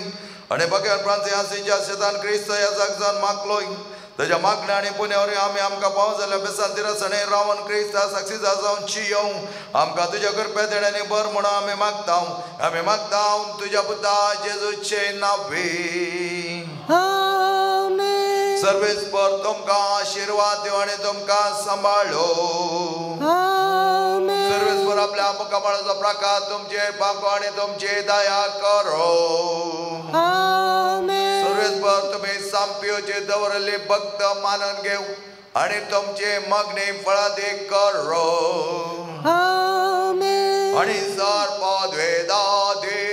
आनी बगैर प्रांतिच्या शेतान क्रिस्त ह्या जागजान मागलोय तुज्या मागण्या आनी पुण्यावर आमी आमकां पाव जाल्या बेसान तिरसणे रावन क्रिस्ता साक्षीदार जावन चियोवं आमकां तुज्या कृपे देण्यानी भर म्हणून आमी मागता। आमी मागता तुज्या पुता जेजूचे नांवे।
आमेन।
सर्वेस्पर तुमकां आशिर्वाद दिवं आनी तुमकां सांबाळो।
आमेन।
सर्वेस्पर आपल्या मुखामळाचो प्रकाश तुमचेर पांको आनी तुमची दया करो।
आमेन।
सर्वेस्पर तुमी सांपियोचे दवरले भक्त मानून घेवं आनी तुमचे मागणी फळादीक करो।
आमेन।
आनी सर्वद्वेदादी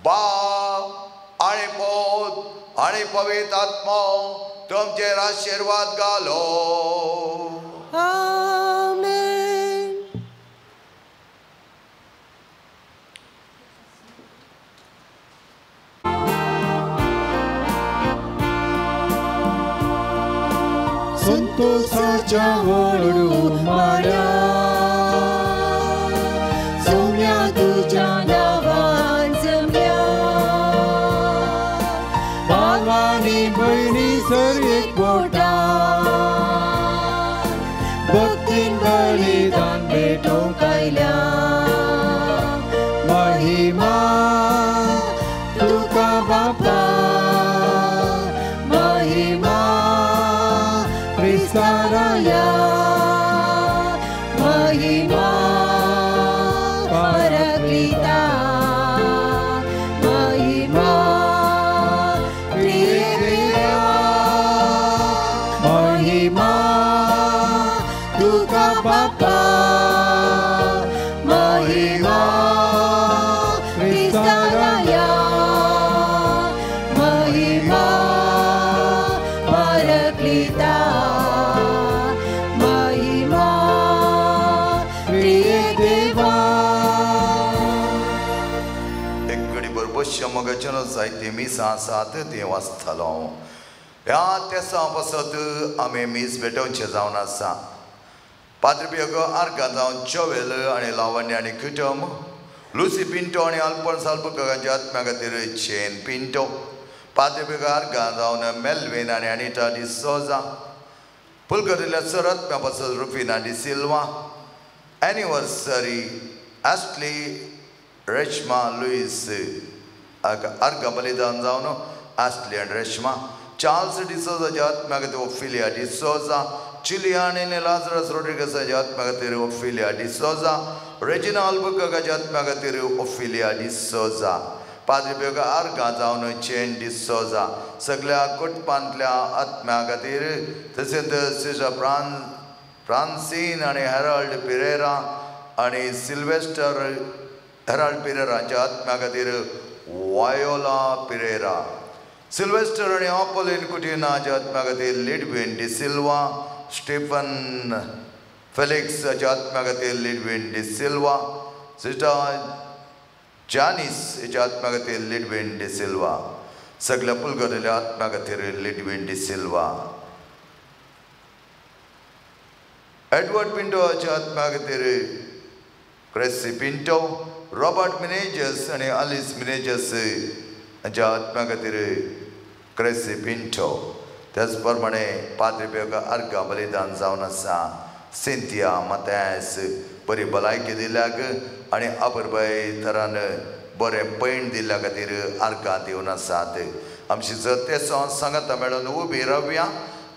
बाप आनी पूत आनी पवित्र आत्मो तुमचेर आशिर्वाद घालो।
आमेन।
संतोषाच्या वडुमारा सोम्या तुझ्या नावान जमल्या भावानी भयणी सर एकवटान भक्तीन बलिदान भेटोवंक आयल्या। महिमा तुका बापा महिमा क्रिस्ताराया महिमा पराक्लिता महिमा त्रिएकदेवा महिमा तुका बापा महिमा क्रिस्ताराया महिमा पराक्लिता महिमा त्रिएकदेवा।
एक घडीभर बसच्या मोगाच्यान जायते मिसां आसात तें वाचतालो। ह्या तेसां पासत आमी मीस भेटोवचें जावन आसा। पाद्री पियोगो आर्गां जावन चोवेल आनी लावण्य आनी कुटुंब लुसी पिंटो आनी अल्पन साल्बुकांच्या आत्म्या खातीर चेन पिंटो पाद्री पियोगो आर्गां जावन मेल्विन आनी अनिता डिसोजा पुलकरिल्ल्या सर आत्म्या पासत Rufina D'Silva anniversary Ashley Reshma Luis आर्गां बलिदान जावन आस्टली आनी रेश्मा चार्ल्स डिसोजाच्या आत्म्या खातीर ओफिलिया डिसोजा चिलियान आनी लाजरस रोड्रिगसाच्या आत्म्या खातीर ओफिलिया डिसोजा रेजिना अल्बुकाच्या आत्म्या खातीर ओफिलिया डिसोजा पाद्री पियोगो आर्गां जावन चेन डिसोजा सगळ्या कुटुंबांतल्या आत्म्या खातीर तशेंच सिस्टर फ्रांसीन आनी हेराल्ड पिरेरा आनी सिल्वेस्टर हेराल्ड पिरेरा हांच्या आत्म्या खातीर वायोला पिरेरा सिल्वेस्टर आनी ऑपोलीन कुटिना हांच्या आत्म्या खातीर लिडविन डिसिल्वा स्टीफन फेलिक्स हाच्या आत्म्या खातीर लिडविन डिसिल्वा सिस्टर जानीस हाच्या आत्म्या खातीर लिडविन डिसिल्वा सगळ्या पुलगरिल्ल्या आत्म्या खातीर लिडविन डिसिल्वा एडवर्ड पिंटो हाच्या आत्म्या खातीर क्रेसी पिंटो रॉबर्ट मिनेजस आनी आलिस मिनेजस हांच्या आत्म्या खातीर क्रेसी पिंटो। त्याच प्रमाणे पाद्री पियोगो आर्गां बलिदान जावन आसा सिंथिया मत्यास बरी भलायकी दिल्याक आनी अपुरबाय तरान बरें पैण दिल्ल्या खातीर आर्गां दिवन आसात। आमची जतेसांव सांगाता मेळून उबी रावया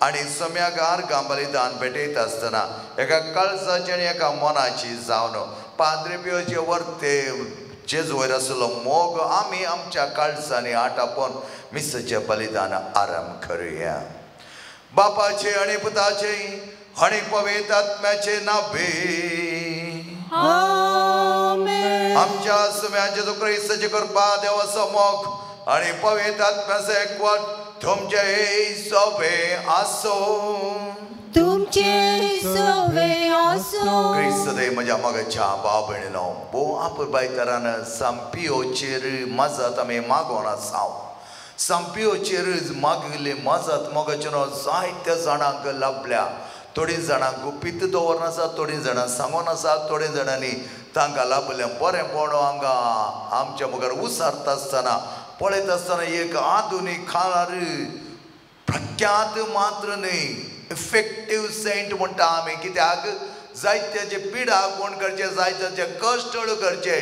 आनी सम्याक आर्गां बलिदान भेटयता आसतना एका काळजाची आनी एका मनाची जावन पाद्री पियोचे वर्ते जेजू वयर आसलो मोग आमी आमच्या काळजांनी आटापोवन मिसाचें बलिदान आरंभ करुया। बापाचे आनी पुताचे आनी पवित्र आत्म्याचे नावे
आमेन।
आमच्या सुम्या जेजू क्रिस्ताची कृपा देवाचो मोग आनी पवित्र आत्म्याचो एकवट तुमचे सोबे आसो
तुमचे सोबे आसो.
क्रिस्त देव म्हज्या मोगाच्या भाव भयणीनो, भोव आपुरबायतरान सांपियोचेर मजत आमी मागोन आसा. सांपियोचेर मागिल्ली मजत मोगाचेनो जायत्या जाणांक लाभल्या. थोडीं जाणां गुपीत दवरन आसा, थोडीं जाणां सांगोन आसा, थोडे जाणांनी तांकां लाभलें बरेंपण हांगा आमच्या मुखार उसारता आसतना पळयता आसतना एक आधुनीक काळार प्रख्यात मात्र न्हय इफेक्टीव सेंट म्हणटा आमी. कित्याक जायत्याचे पिडा कोण करचे, जायत्याचे कश्ट करचे,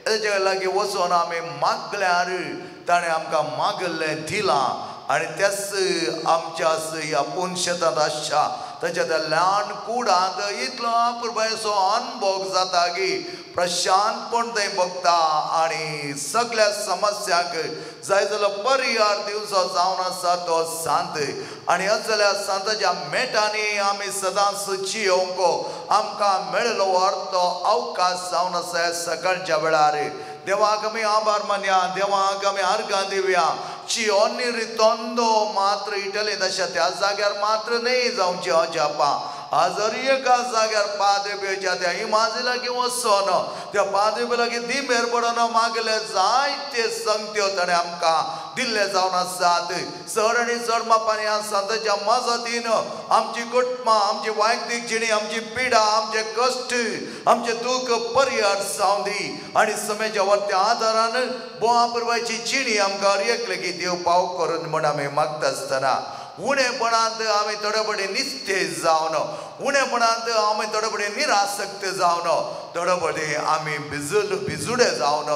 तेच्या लागीं वचोन आमी मागल्यार ताणें आमकां मागल्लें दिलां. आनी त्याच आमच्या ह्या पुनशेतांत आसच्या ताच्या त्या ल्हान कुडांत इतलो अपुरबायेचो अनभोग जाता की प्रशांतपण थंय भोगता आनी सगळ्या समस्यांक जाय जाल्यार परिहार दिवचो जावन आसा तो सांत. आनी असल्या सांताच्या मेटांनी आमी सदांच जियोवंक आमकां मेळिल्लो अर्थ अवकाश जावन आसा. सकाळच्या वेळार देवाक आमी आभार मानया, देवाक आमी अर्गां दिवया. चियोनी रितोंदो मात्र इटलींत अशा त्या जाग्यार मात्र न्हय जावची अजापां. आज एका जाग्यार पाद्री त्या इमाजी लागीं वचोन त्या पाद्री लागीं दिमेर पडोन मागले जायते संगत्यो ताणें आमकां दिल्ले जावन आसात. चड आनी चड मापांनी ह्या सांताच्या मजतीन आमची कुटुंबां, आमची वैयक्तीक जिणी, आमची पिडा, आमचे कश्ट, आमचे दूख परिहार जावं दी. आनी समेच्या वरत्या आदारान भोव जिणी आमकां हर एक लेगीत देव पाव करून म्हण आमी मागता आसतना उणेपणांत आमी थोडे पडे निस्तेज जावन, उणेपणांत आमी थोडे पडे निरासक्त जावन, थोडे पडे आमी भिजुडे जावन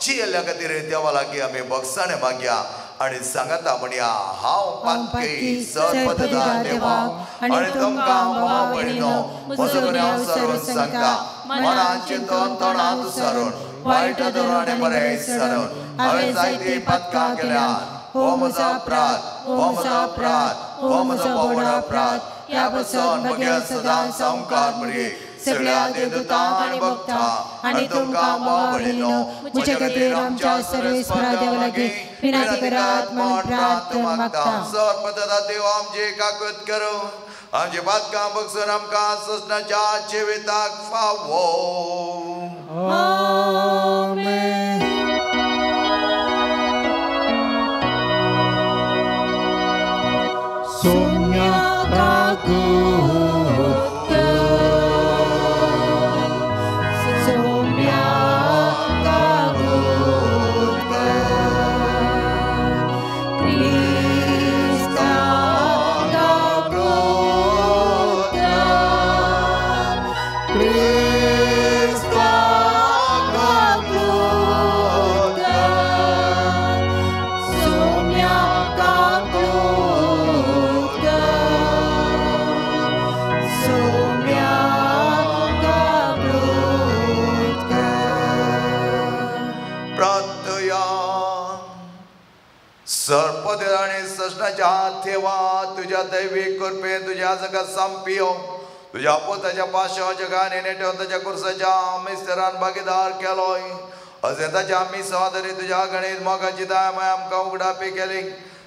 जियेल्ल्या खातीर देवा लागीं आमी भोगसाणें मागया आनी सांगता म्हणया, हांव पातकी सरपददार देवा आनी तुमकां भाव भयणीनो म्हजो गुन्यांव सरून सांगता, मनान चिंतून तोंडान सारून वायट धरून आनी बरें सारून हांवें जायतीं पातकां केल्यात. हो म्हजो अपराध, हो म्हजो अपराध, हो म्हजो व्हड अपराध. ह्या पासून म्हगे सदां सामकार मरे
सगळ्या देवदूतांक आनी भक्तांक आनी तुमकां भाव भयणीनो म्हजे खातीर आमच्या सर्वेस्परा देवा लागीं विनंती करात म्हणून प्रार्थना मागता.
सरपददा देव आमची काकूत करूं, आमची पातकां बगसून आमकां ससनाच्या जिविताक फावो.
आमेन.
Sonia Kaguta, Sonia Kaguta, Krista Kaguta, Krista Kaguta, Sonia Kaguta.
सरपद आनी ससनाच्या देवा तुज्या दैवीक कृपेन तुज्या जगात संपियो तुज्या पोताच्या पाशाच्या जगाने नेटोवन ताच्या कुर्साच्या मिस्तरान भागीदार केलोय. अशें ताच्या मिसां तुज्या गणीत मोगाची दया आमकां उगडापी केली.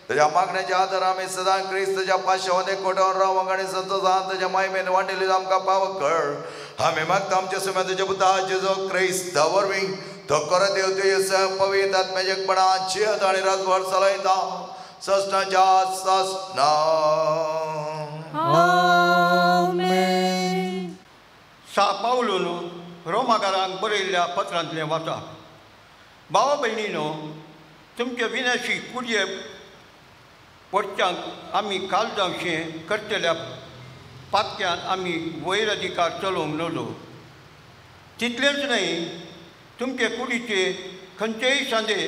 तुज्या मागण्याच्या आदार आमी सदां क्रिस्तच्या पाशांत कोटोवन रावंक आनी संतोषान तुज्या मायमेन वांटेली आमकां पावक कर. आमी मागता आमच्या सुम्या तुज्या पुता जेजू क्रिस्त वरवीं तो कर देव तुजे पवित्र आत्म्याचेपणान जियत आनी राजभार चलयता ससनाच्या ससना.
आमेन.
सा पावलून रोमाकारांक बरयल्ल्या पत्रांतलें वाचा. भावा भयणीनो, तुमचे विनाशी कुडये पडच्यांक आमी कालजांवशें करतल्या पातक्यान आमी वयर अधिकार चलोवंक नजो. तितलेंच न्हय, तुमचे कुडीचे खंयचेय सांदे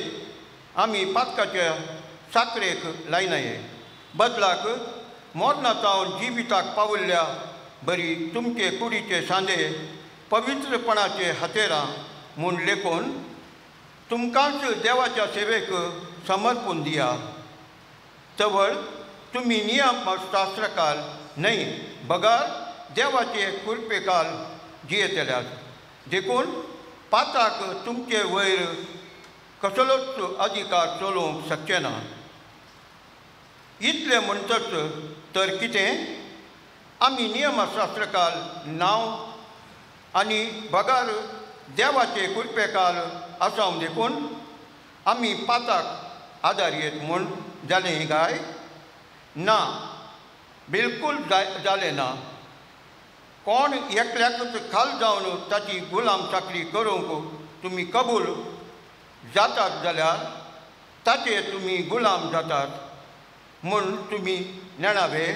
आमी पातकाच्या साकरेक लायनाये. बदलाक मरणां जावन जिविताक पाविल्ल्या बरी तुमचे कुडीचे सांदे पवित्रपणाचे हातेरां म्हूण लेखून तुमकांच देवाच्या सेवेक समर्पून दिया. तवळ तुमी नियम शास्त्रकाल न्हय बगर देवाचे कृपेकाल जियेतल्यात. देखून पात्राक तुमचे वयर कसलोच अधिकार चलोवंक शकचे ना. इतलें म्हणटच तर कितें आमी नियमशास्त्रकाल नांव आनी बगार देवाचे कृपेकाल आसाव देखून आमी पाताक आदार येत म्हूण जालें काय ना बिलकूल जालें ना। कोण एकल्याकूच खाल जावन ताची गुलाम चाकरी करूंक तुमी कबूल जातात जाल्यार ताचे तुमी गुलाम जातात म्हूण तुमी नेणावे।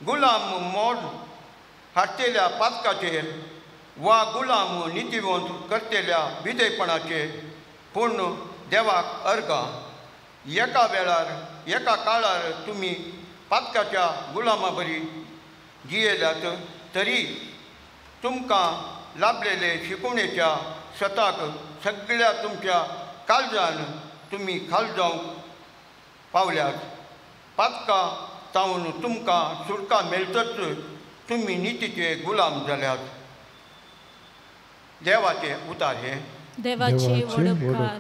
गुलाम मोड हाडटेल्या पातकाचेर वा गुलाम नितीवंत करतेल्या विधेयपणाचेर पूण देवाक अर्गां। एका वेळार एका काळार तुमी पातकाच्या गुलामा बरी जियेल्यात तरी तुमकां लाभलेले शिकवणेच्या सताक सगळ्या तुमच्या काळजान तुमी खाल जावंक पावल्यात। पातकां तावन तुमकां सुटका मेळटच तुमी नितीचे गुलाम जाल्यात। देवाचे उतार हे
देवाचे वडोपकार।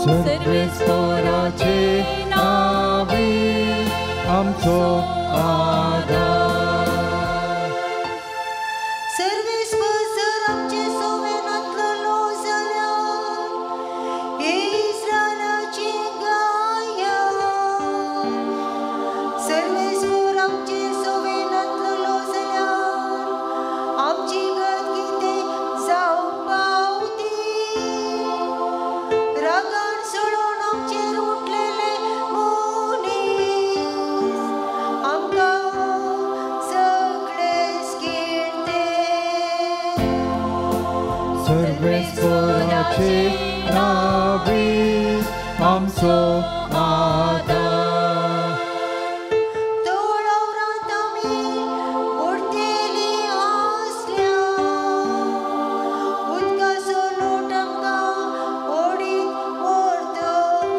सर्वेस्पराचे नावे आमचो आदार।
सर्वेस्पर जर आमचे सोवे नातलो जाल्यार इस्रायलाची गाया। सर्वेस्पर आमचे सोवे नातलो जाल्यार आमची गत कितें जावंक पावती। रागान सोडून आमचेर उठलेले मनीस आमकां सगळेच किर्ते।
सर्वेस्पराचे नावे आमचो आदार।
तोळावरांत आमी उडतेली आसल्या उदकाचो लोट आमकां ओडीत व्हरत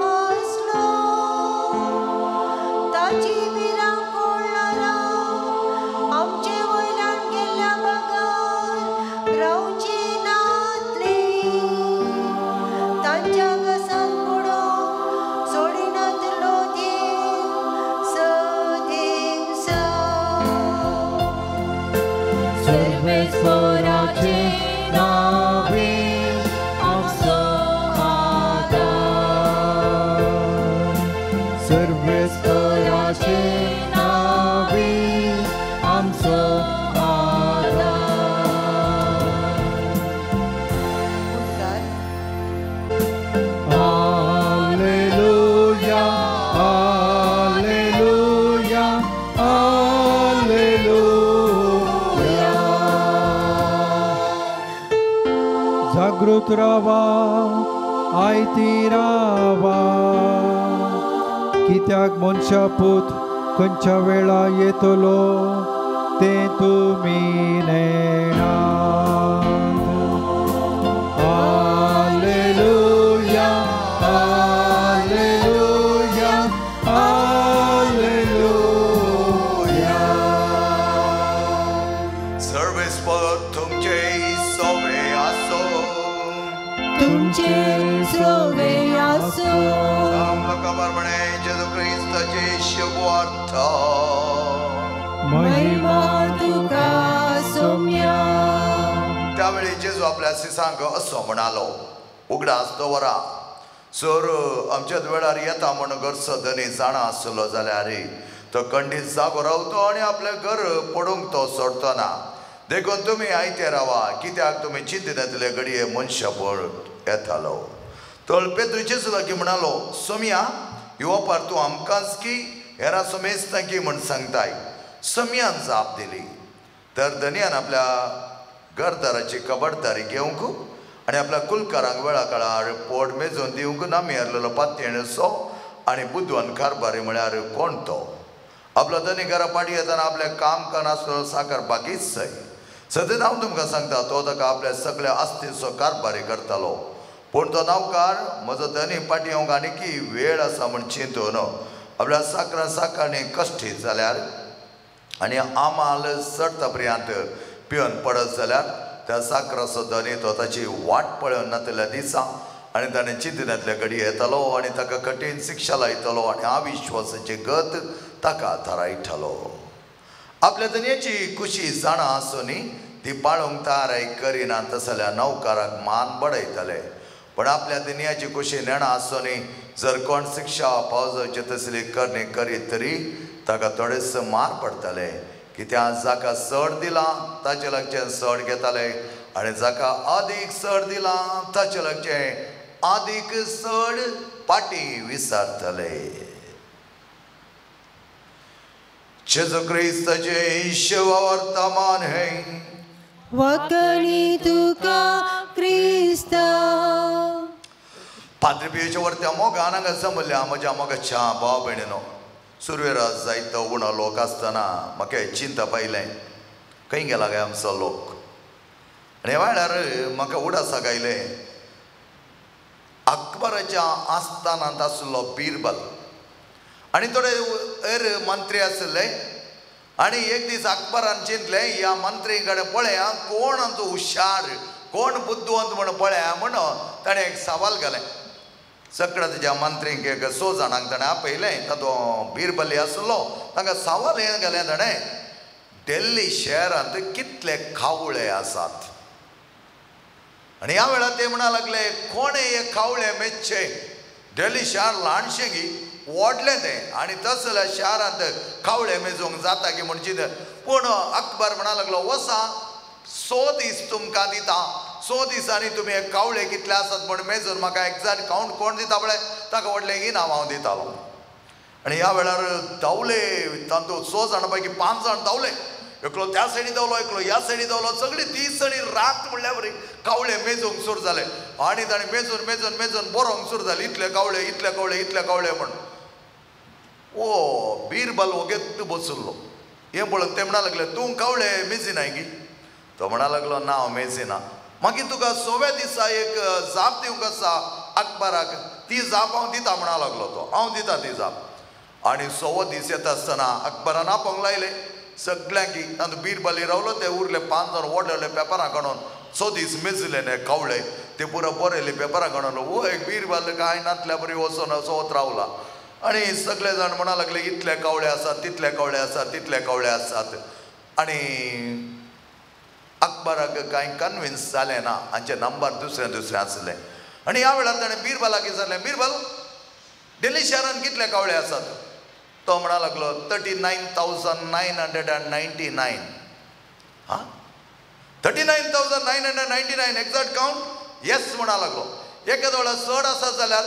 आसलो। ताची भिरांकूळ ल्हारां आमचे वयल्यान गेल्ल्या बगर रावची नातली। तांच्या घसान पडोवंक सोडिनातलो देव सदिवसा।
सर्वेस्पराचे नावे आमचो आदार। सर्वेस्पराचे नावे आमचो आदार।
उद्गार।
Alleluia, alleluia, alleluia. जागृत रावा आयती रावा कित्याक मनशा पूत खंयच्या वेळा येतलो तें तुमी नेणात। Alleluia, alleluia, alleluia.
सर्वेस्पर तुमचे सोवे आसो।
तुमचे सोवे आसो।
लोकांप्रमाणे जेजू क्रिस्ताचे शुभवार्थ।
महिमा
तुका सोम्या।
त्यावेळी जेजू आपल्या शिसांक असो म्हणालो, उगडास दवरा सर आमच्याच वेळार येता म्हण घरचो धनी जाणा आसलो जाल्यार तो खंडीत जागो रावतो आनी आपलें घर पडूंक तो सोडतो ना। देखून तुमी आयते रावा कित्याक तुमी चिंतिनातले घडये मनशापण येतालो। तर पेद्रू जेजू लागीं म्हणालो, सोम्या ही ओपार तूं आमकांच की हेरां समेस्तां की म्हण सांगताय। सोम्यान जाप दिली, तर धनयान आपल्या घरदाराची खबरदारी घेवंक आनी आपल्या कुलकारांक वेळा काळार पोट मेजून दिवंक नामी आसलेलो पातयेणसो आनी बुदवान कारभारी म्हळ्यार कोण तो। आपलो धनी घरा पाटी येतना आपलें काम करनासलो साकर बाकीच सय। सद्या हांव तुमकां सांगता तो ताका आपल्या सगळ्या आस्तीचो कारभारी करतालो। पूण तो नावकार म्हजो धनी पाटी येवंक आनीकी वेळ आसा म्हण चिंतून आपल्या साकरा साकरणी कश्टी जाल्यार आनी आमाल चडता पर्यंत पिवन पडत जाल्यार त्या साकराचो धनी तो ताची वाट पळोवन नातल्या दिसा आनी ताणें चिंतनांतल्या घडी येतालो आनी ताका कठीण शिक्षा लायतलो आनी अविश्वासाची गत ताका थारायतलो. आपल्या धनयाची खुशी जाणा आसूनय ती पाळूंक तयार करिना तसल्या नौकाराक मान बडयतले. पण आपल्या धनयाची खुशी नेणा आसूनय जर कोण शिक्षा पावजावचे तसली करणी करीत तरी ताका थोडेच मार पडटले. कित्याक जाका चड दिला ताचे लागचें चड घेताले आनी जाका अदीक चड दिला ताचे लागचें अदीक चड पाटी विसरतले. जेजू क्रिस्ताचें वर्तमान हें
वखणी तुका क्रिस्ता.
पाद्री पियोच्या वरत्या मोगान हांगा जमल्या म्हज्या मोगाच्या भाव भयणीनो, सुरवेरा जायतो उणो लोक आसतना म्हाका चिंता पायलें खंय गेला काय आमचो लोक. आनी ह्या वेळार म्हाका उडासाक आयलें अकबराच्या आस्थानांत आसलो बिरबल आनी थोडे हेर मंत्री आसले. आनी एक दीस अकबरान चिंतलें ह्या मंत्री कडेन पळया कोण आमचो हुशार कोण बुद्दवंत म्हूण पळया म्हणून ताणें एक सवाल घालें. सगळ्या तेज्या मंत्रींक एक स जाणांक ताणें आपयलें. तातूंत बिरबली आसलो. तांकां सवाल हें घालें ताणें, दिल्ली शहरांत कितले कावळे आसात. आनी ह्या वेळार ते म्हणा लागले कोणें हे कावळे मेजचे, दिल्ली शार ल्हानशें गी व्हडलें तें आनी तसल्या शारांत कावळे मेजूंक जाता की म्हूण चिंत. पूण अकबर म्हणा लागलो वसा 100 दीस तुमकां दिता, 100 दिसांनी तुमी हे कावळे कितले आसात म्हूण मेजून म्हाका एग्जॅक्ट कावंट कोण दिता पळय ताका व्हडलें इनाम हांव दितालो. आनी ह्या वेळार धांवले तातूंत 100 जाणां पैकी 5 जाण धांवले. एकलो त्या सायडी धांवलो, एकलो ह्या सायडी धांवलो, सगळी दीस आनी रात म्हणल्यार बरी कावळे मेजूंक सुरू जाले. आनी ताणें मेजून मेजून मेजून बरोवंक सुरू जालें इतले कावळे इतले कावळे इतले कावळे म्हूण. ओ बिरबल वोगेत बसलो. हें पळोवन ते म्हणा लागले तूं कावळे मेजिनाय गी? तो म्हणा लागलो ना हांव मेजिना. मागीर तुका 100व्या दिसा एक जाप दिवंक आसा अकबराक, ती जाप हांव दिता म्हणा लागलो तो, हांव दिता ती जाप. आनी 100वो दीस येता आसतना अकबरान आपोवंक लायले सगळ्यांक. तातूंत बिरबली रावलो ते उरले 5 जाण व्हडले व्हडले पेपरां काडून 100 दीस मेजले न्ही कावळे ते पुरो बरयले पेपरां काडून. ओ एक बिरबल कांय नातल्या बरी वचोन असो रावला. आनी सगळे जाण म्हणा लागले इतले कावळे आसात तितले कावळे आसात तितले कावळे आसात. आनी अकबराक कांय कन्विन्स जालें ना, हांचे नंबर दुसरे दुसरे आसले. आनी ह्या वेळार ताणें बिरबलाक विचारलें बिरबल दिल्ली शहरांत कितले कावळे आसात? तो म्हणा लागलो 39,999. हां 39,999 एग्जॅक्ट कावंट येस म्हणा लागलो. एका वेळार चड आसा जाल्यार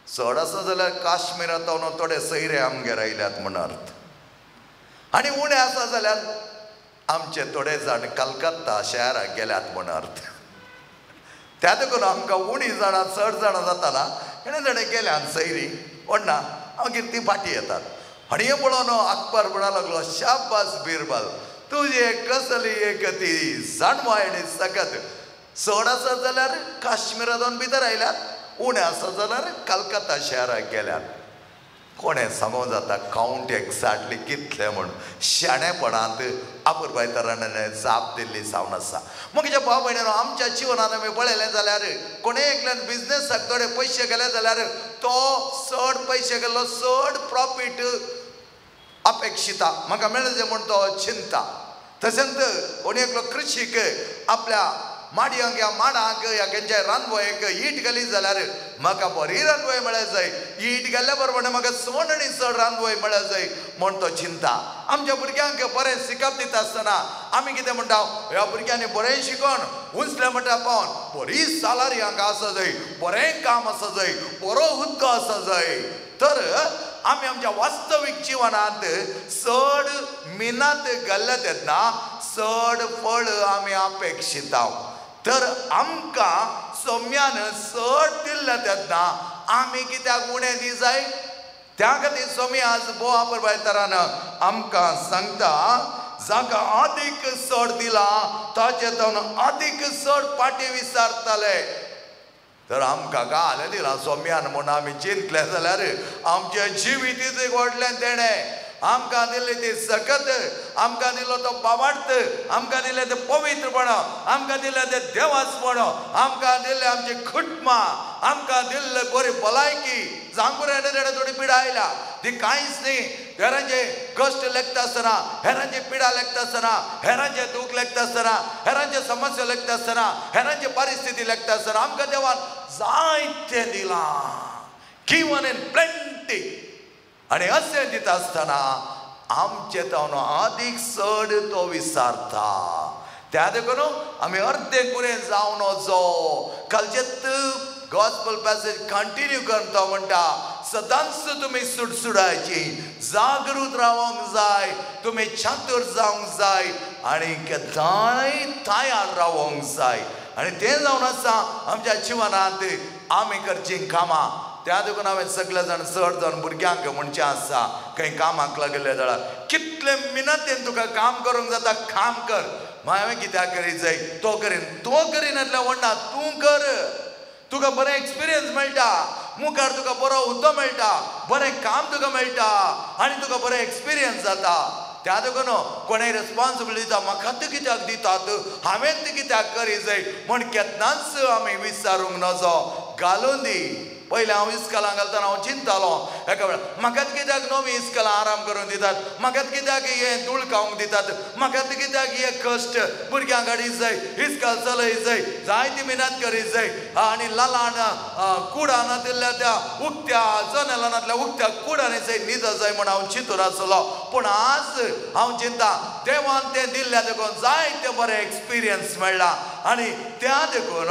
चड आसा जाल्यार काश्मीरांत थोडे सैरे आमगेर आयल्यात म्हण अर्थ. आनी उणें आसा जाल्यार आमचे थोडे जाण कलकत्ता शहराक गेल्यात म्हण अर्थ. त्या देखून आमकां उणी जाणां चड जाणां जाताना हेणें जाणें गेल्यान सैरी ओडना मागीर ती फाटी येतात. आनी हें पळोवन अकबर म्हणा लागलो शाबास बिरबल, तुजी कसली एक ती जाणवाय आनी सकत. चड आसा जाल्यार काश्मीरांत भितर आयल्यात, उणें आसा जाल्यार कलकत्ता शहराक गेल्यात. कोणें सांगूंक जाता कावंट एग्जॅक्टली कितले म्हूण. शाणेपणांत आपुरबायतरान जाप दिल्ली जावन आसा. म्हज्या भाव भयणीनो, आमच्या जिवनांत आमी पळयलें जाल्यार कोणें एकल्यान बिजनेसाक थोडे पयशे गेले जाल्यार तो चड पयशे गेल्लो चड प्रॉफीट अपेक्षिता म्हाका मेळचें म्हूण तो चिंता. तशेंच कोणी एकलो कृशीक आपल्या माडयांक ह्या माडांक ह्या खंयच्याय रानवयेक ईट घाली जाल्यार म्हाका बरी रानवय मेळ्ळ्या जाय, ईट घाल्ल्या बरोबर म्हाका चड आनी चड रानवय मेळ्ळ्या जाय म्हूण तो चिंता. आमच्या भुरग्यांक बरें शिकप दिता आसतना आमी कितें म्हणटा, ह्या भुरग्यांनी बरें शिकोन उंचलें म्हणटा पावन बरी सालारी हांकां आसा जाय, बरें काम आसा जाय, बरो हुद्दो आसा जाय. तर आमी आमच्या वास्तवीक जिवनांत चड मिनात घाल्ल्या तेन्ना चड फळ आमी अपेक्षिता. तर आमकां सौम्यान चड दिल्लें तेन्ना आमी कित्याक उणें दी जाय? त्या खातीर स्वामी आज भोव आपरबायतरान आमकां सांगता, जाका आदीक चड दिला ताचे तावन आदीक चड पाटी विचारताले. तर आमकां घालें दिलां सोम्यान म्हूण आमी चिंतलें जाल्यार आमचें जिवीत एक व्हडलें देणें. आमकां दिल्ली ती सकत, आमकां दिलो तो बावार्थ, आमकां दिलें तें पवित्रपण, आमकां दिलें तें देवासपण, आमकां दिल्लें आमची खुटमां, आमकां दिल्ले बरी भलायकी. जांगुरे थोडी पिडा आयल्या ती कांयच न्ही. हेरांचे कश्ट लेखता आसतना, हेरांची पिडा लेखता आसतना, हेरांचे दूख लेखता आसतना, हेरांचे समस्या लेखता आसतना, हेरांची परिस्थिती लेखता आसतना आमकां देवान जायतें दिलां, गिवन इन प्लेंटी. आनी अशें दिता आसतना आमचे तावन आदीक चड तो विसारता. त्या देखून आमी अर्दे कुरे जावन वचो. कालचेच गॉस्पल पॅसेज कंटिन्यू करता म्हणटा, सदांच तुमी सुडसुडायची, जागृत रावंक जाय, तुमी चातुर जावंक जाय आनी केन्नाय तयार रावंक जाय. आनी तें जावन आसा आमच्या जिवनांत आमी करचीं कामां. त्या देखून हांवें सगळे जाण चड जाण भुरग्यांक म्हणचें आसा, खंय कामाक लागिल्ले जाल्यार कितले मिनतेन तुका काम करूंक जाता काम कर. मागीर हांवें कित्याक करीत जाय, तो करीन तो करीन म्हटल्यार म्हणना, तूं कर, तुका बरें एक्सपिरियन्स मेळटा, मुखार तुका बरो हुद्दो मेळटा, बरें काम तुका मेळटा आनी तुका बरें एक्सपिरियन्स जाता. त्या देखून कोणेय रेस्पॉन्सिबिलिटी दिता, म्हाका ती कित्याक दितात, हांवें ती कित्याक करी जाय म्हण केन्नाच आमी विचारूंक नजो. घालून दी. पयलें हांव इस्कलां घालतना हांव चिंतालो एका वेळार, म्हाकाच कित्याक नवी इस्कलां आराम करून दितात, म्हाकाच कित्याक हें धूळ खावंक दितात, म्हाकाच कित्याक हे कश्ट, भुरग्यांक हाडीत जाय, इस्कल चलयत जाय, जायती मिनत करीत जाय आनी लालान कुडान नातिल्ल्या त्या उक्त्या जनेलानांतल्या उक्त्या कुडांनी जाय न्हिद जाय म्हूण हांव चिंतून आसलो. पूण आज हांव चिंता देवान तें दिल्ल्या देखून जायते बरें एक्सपिरियन्स मेळ्ळा आनी त्या देखून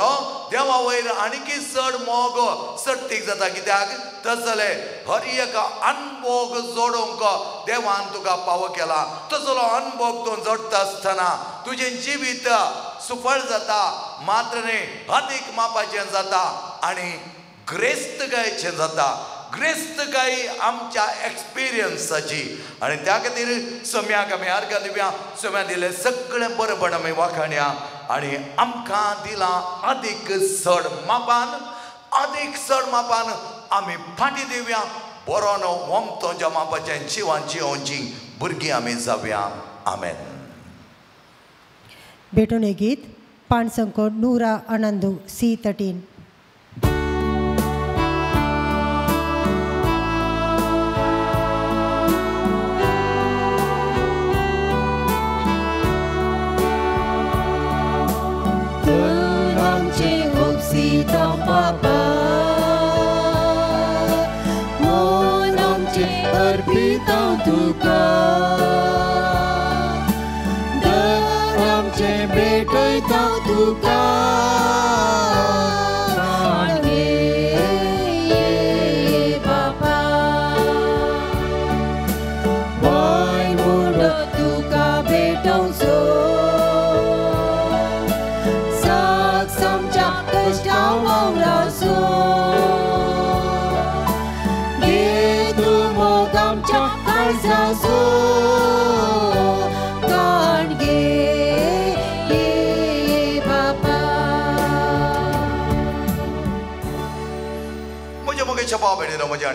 देवा वयर आनीकय चड मोग सट्टीक जाता. कित्याक तसले हर एक अनभोग जोडूंक देवान तुका पावो केला. तसलो अनभोग तूं जोडटा आसतना तुजें जिवीत सुफळ जाता, मात्र न्ही अदीक मापाचें जाता आनी ग्रेस्तकायेचें जाता. ग्रेस्तकाय आमच्या एक्सपिरियन्साची. आनी त्या खातीर सम्याक आमी अर्घां दिवया, सम्या दिलें सगळें बरेंपण आमी वाखाणया आनी आमकां दिलां अदीक चड मापान, अदीक चड मापान आमी फाटीं दिवया. बरो न्हू वमतो ज्या मापाचें जिवान जिवोवची भुरगीं आमी जावया. आमेन.
भेटून हे गीत पाणसंको नूरा अनंदू C13.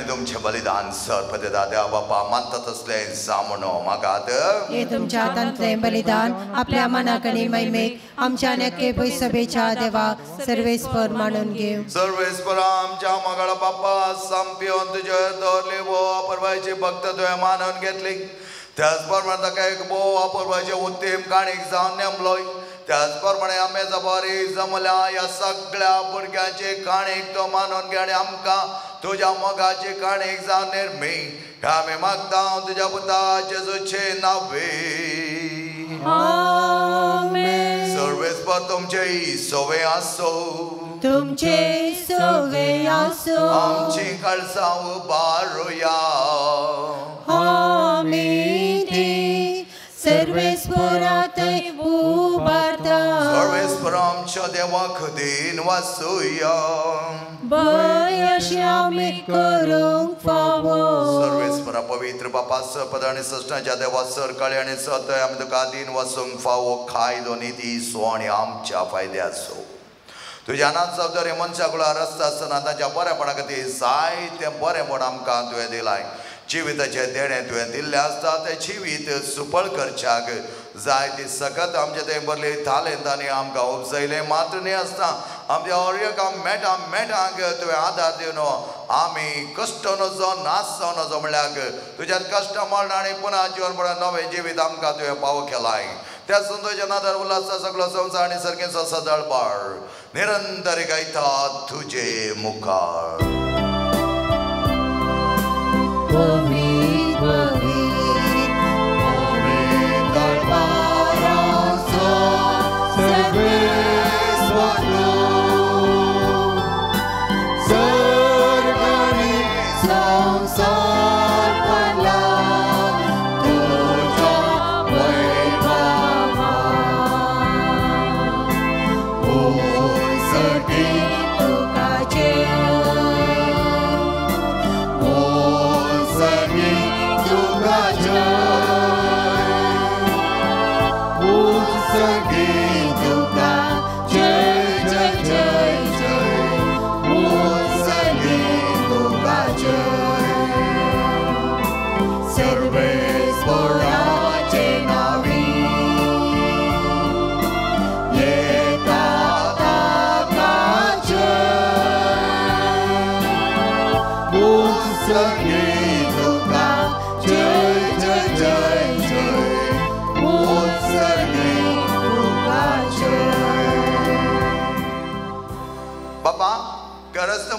तुमचें बलिदान सर दादा बापा मानता तसलें जावं म्हाका
हे तुमच्या हातांतलें बलिदान आपल्या मनाकडे महिमेक आमच्या नक्के सभेच्या देवा सर्वेस्पर मानून घेव.
सर्वेस्पर आमच्या मगाळ बापा संपिवन तुजे दवरली भोव अपर्वायची भक्त तुवें मानून घेतली. त्याच प्रमाणे ताका एक भोव अपर्वायचे उत्तम काणीक जावन नेमलोय. त्याच प्रमाणे आमे जबारी जमल्या ह्या सगळ्या भुरग्यांची काणीक तो मानून घे आनी आमकां तुज्या मोगाची काणीक जावन निर्मी. आमी मागता तुज्या पुता जेजूचे नावे. सर्वेस्पर तुमचे सोवे आसो,
तुमचे सोवे आसो.
आमची काळजां उबारुया.
आमी ती सर्वेस्परातय उबारता.
सर्वेस्पर आमच्या देवाक दीन वासुया.
भंय अशें आमी करूंक फावो.
सर्वेस्परा पवित्र बापा सपद आनी सृष्टाच्या देवा सरकाळी आनी सतय आमी तुका दीन वासूंक फावो. कायदो निती सो आनी आमच्या फायद्याचो. तुज्या नांव जबाबदारी मनशा कुळार रस्ता आसतना तांच्या बरेपणा खातीर जायतें बरें म्हूण आमकां तुवें दिलाय. जिविताचें देणें तुवें दिल्लें आसता तें जिवीत सुपळ करच्याक जाय ती सकत आमचे थंय भरली थालेंत आनी आमकां उपजयलें मात्र न्ही आसता आमच्या हर एका मेटां मेटांक तुवें आदार दिवन आमी कश्ट नजो नाश जावं नजो म्हणल्यार तुज्यान कश्ट मरण आनी पुनः जिवन म्हणून नवें जिवीत आमकां तुवें पावो केलाय त्या संतोषान आदार उल्हासा सगळो संवसार आनी सर्गेचो सदळबाळ निरंतर गायता तुजे मुखार.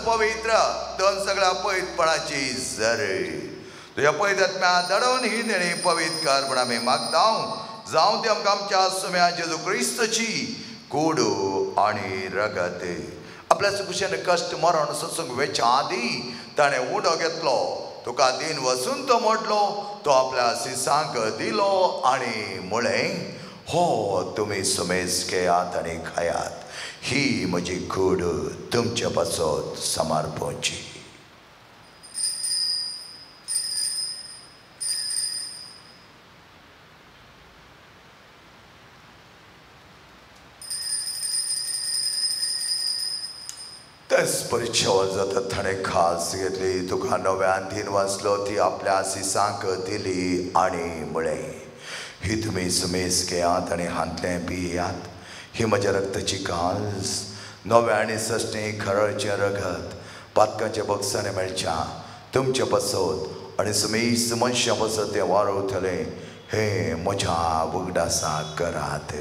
पवित्र दोन सगळ्या पवित्रपणाची जरे तुज्या पवित्र दडोवन ही देणी पवित्र कर म्हण आमी मागता. जावं ती आमकां आमच्या सुम्या जेजू क्रिस्तची कूड आनी रगत. आपल्या सुकुशेन कश्ट मरण सोसूंक वेच्या आदी ताणें उडो घेतलो, तुका दिन वसून तो मोडलो, तो आपल्या सिसांक दिलो आनी म्हळें, हो तुमी सुमेज घेयात आनी खायात, ही म्हजी कूड तुमचे पासत समर्पणची. तेच परिच्छेवन जाता ताणें खास घेतली, तुका नव्यान दिन वाचलो, ती आपल्या सिसांक दिली आनी म्हळें, ही तुमी सुमेज घेयात आनी हांतलें पियात, ही म्हज्या रक्ताची कांस नव्या आनी सश्टी खरळचें रगत पातकांच्या बक्षाने मेळच्या तुमचे पासत आनी सुमेज मनशां पासत तें वारवतलें, हें म्हज्या उगडासा करात.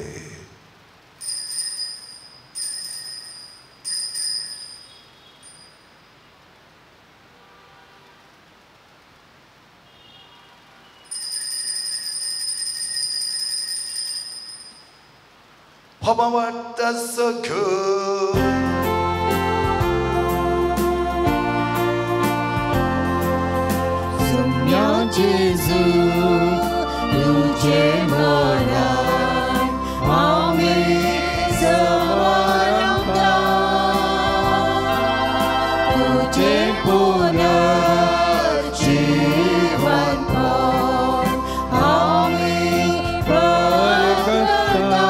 Sumya Jesu, तुझे मरण आम्ही समर्पता, तुझे पुनर्जीवन पण आम्ही प्रकटता.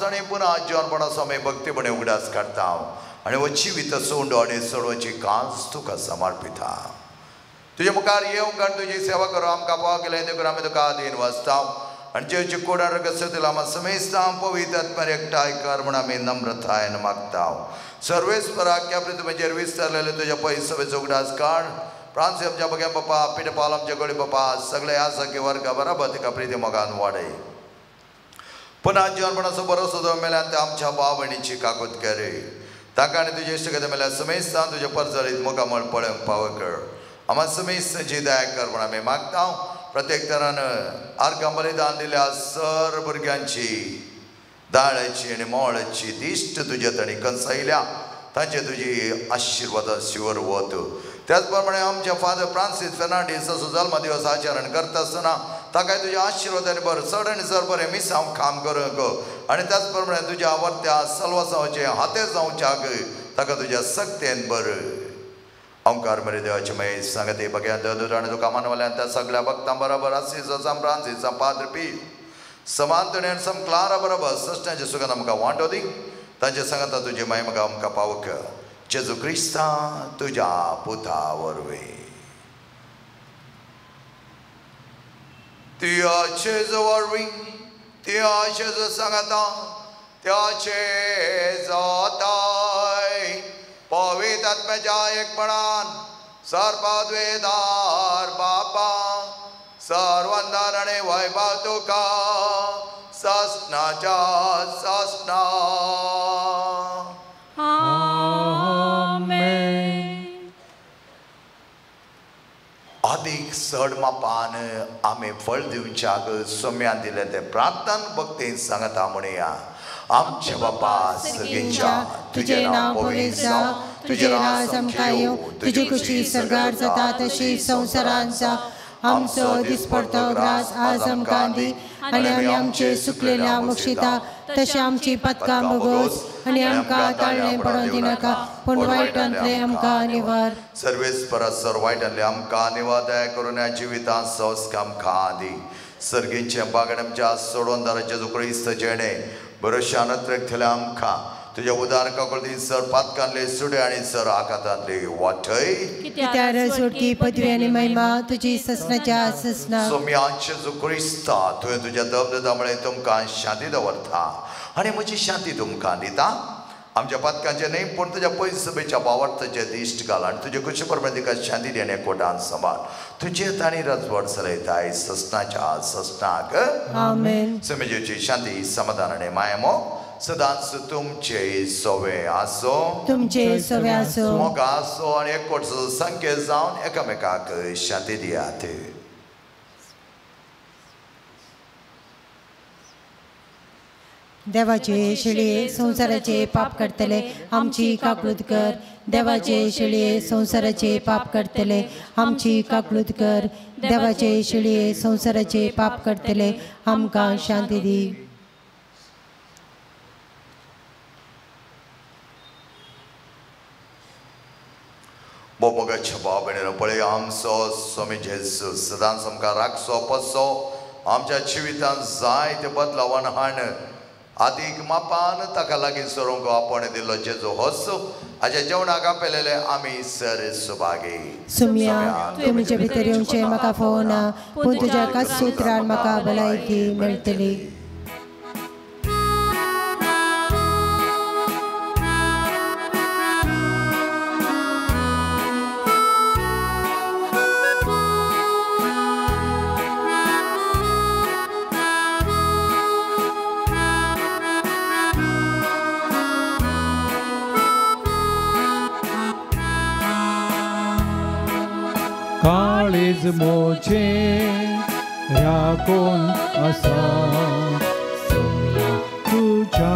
आनी पुनः जिवनपणाचो आमी भक्तीपणे उगडास काडटा आनी हो जिवीत सोंडो आनी सोडोवची कांस तुका समर्पिता. तुज्या मुखार येवंक आनी तुजी सेवा करूं आमकां पाव केलें देखून आमी तुका आदीन वाचता आनी जेवची कोडा रगत दिला आमी समेस्ता पवित्र आत्म्यार एकठांय कर म्हूण आमी नम्रतायेन मागता. सर्वेस्पराक पृथ्वीचेर विस्तारलेले तुज्या पयसवेचो उगडास काड. फ्रांसी आमच्या बग्या बापा, पिटपाल आमच्या गोळी बापा, सगळे आसा की वर्गा बराबर तिका प्रिती मोगान वाडय. पुनः जिवनपणाचो भरोसो दवर मेल्यान ते आमच्या भाव भयणीची काकूत करे, ताका आनी तुजे इश्टगत मेल्यार समेस्तान तुजें परजळीत मुखामळ पळोवंक पावो कर. आमा समेस्तांची दया कर म्हूण आमी मागता. प्रत्येक तरान आर्गां बलिदान दिल्या सर भुरग्यांची दाळाची आनी मोळाची दिश्ट तुज्या तांणी कंसायल्या, तांचे तुजी आशिर्वादा शिवर वत. त्याच प्रमाणे आमच्या फादर फ्रांसीस फेर्नांडीस असो जल्मदिवस आचरण करता आसतना ताकाय तुज्या आशिर्वादान बरें चड आनी चड बरें मिसांव काम करूंक आनी त्याच प्रमाणे तुज्या आवडत्या सलवासांवचें हाते जावच्याक ताका तुज्या सक्तेन बरें. ओंकार मरे देवाचे मये सांगते बघ्या ददुराणे तुका मानवल्यान त्या सगळ्या भक्तां बरोबर आसीजो सम फ्रांसीस सम पाद्र पी समांतणे आनी सम क्लारा बरोबर सस्ण्याचे सुखान आमकां वांटो दी तांचे सांगता तुजे माय म्हाका आमकां पावक जेजू क्रिस्ता तुज्या पुता वरवीं. तुज्या जेजू वरवीं तुज्या जेजू सांगता त्याचे जाताय पवित्र आत्म्याच्या एकपणान सर्वद्वेदार बापा सर्वंदार आनी वैभव तुका ससनाच्या ससना.
आमेन.
आदीक चड मापान आमी फळ दिवच्याक सोम्यान दिलें तें प्रार्थना भक्तीन सांगता म्हणया. आमच्या बापा सगळ्यांच्या
तुझे नाव पवित्र जावं, तुझे राज आमकां येवं, तुजी खुशी स्वर्गार जाता तशी संवसारांत जावं. आमचो दिसपडतो ग्रास आज आमकां दी आनी आमी आमचे सुकलेल्या मोक्षिता तशें आमची पातकां भोगोस आनी आमकां ताळणें पडोवंक दिनाका पूण वायटांतलें आमकां निवार.
सर्वेस परस सर वायटांतलें आमकां निवार दया करून ह्या जिवितांत संस्कार आमकां दी. सर्गींचें बागण आमच्या सोडोवन जेजू क्रिस्त जेणे बरोशान अत्रेक आमकां तुज्या उदार काकुळती सर पातकांतले सुडे आनी सर आकातांतले वाटय.
कित्यार सोडकी पदवी आनी महिमा तुजी ससनाच्या ससना.
सोम्या जेजू क्रिस्ता तुवें तुज्या दबदबा मुळे तुमकां शांती दवरता आनी म्हजी शांती तुमकां दिता. आमच्या पातकांचे न्हय पूण तुज्या पयस सभेच्या बावार्थाचे दिश्ट घाल आनी तुजे कुशी प्रमाणे तिका शांती दी आनी एकवटान सांबाळ. तुजे तांणी राजवट चलयताय ससनाच्या ससनाक.
आमेन.
समेजेची शांती समाधान आनी मायमो सदांच तुमचे सोवे आसो,
तुमचे सोवे आसो,
मोग आसो आनी एकवट संकेत जावन एकामेकाक शांती दियात.
देवाचे शेळये संवसाराचे पाप करतले आमची काकळूत कर. देवाचे शेळये संवसाराचे पाप करतले आमची काकळूत कर. देवाचे शेळये संवसाराचे पाप करतले आमकां शांती दी.
मोगाच्या बाबेन पळय आमचो स्वामी जेजू सदांच आमकां राखचो पसो आमच्या जिवितांत जाय ते बदलावान हाण आदीक मापान ताका लागीं सरूंक आपण दिल्लो जेजू होस हाज्या जेवणाक आपयलेले आमी सर सुभागी.
सुम्या तुवें म्हजे भितर येवचें म्हाका फावना पूण तुज्या एकाच सुत्रान म्हाका भलायकी मेळटली.
काळीज मोचे राखून आसा तुझ्या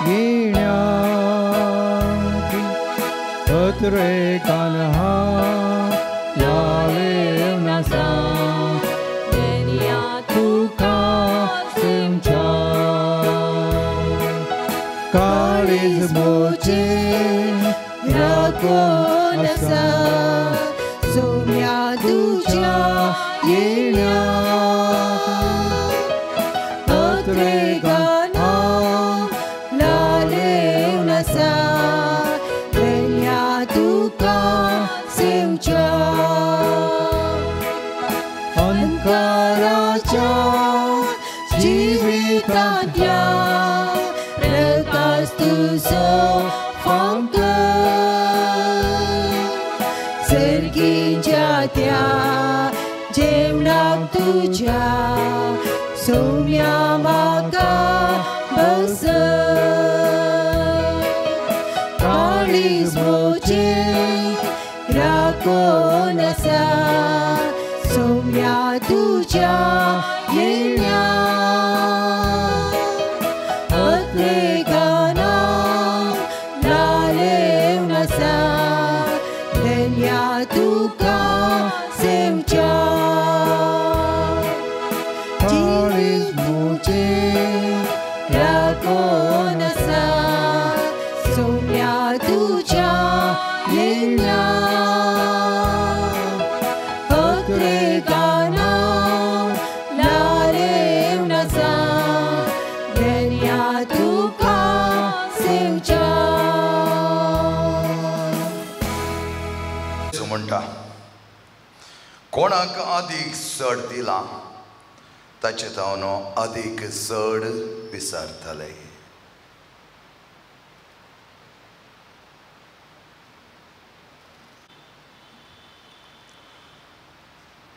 येण्याक अत्रेकान हांव लावेवन आसा तुका सेवच्या. काळीज मोचे राखून आसा सोम्या तुझ्या येण्याक अत्रेगान हांव लालेवन आसा धन्या तुका सेवच्या. अंधकाराच्या जिवितांतल्या प्रकाश तुजो फांक सर्गीच्या त्या जेवणाक तुज्या सोम्या म्हाका बस. काळीज म्हजें राखून आसा सोम्या तुज्या येण्याक अत्रेगान हांव लालेवन आसा धन्या तुका सेवच्या. काळीज म्हजें
राखून आसा सोम्या तुज्या येण्याक
कोणाक अदीक चड दिलां ताचे जावन अदीक चड विसरतले.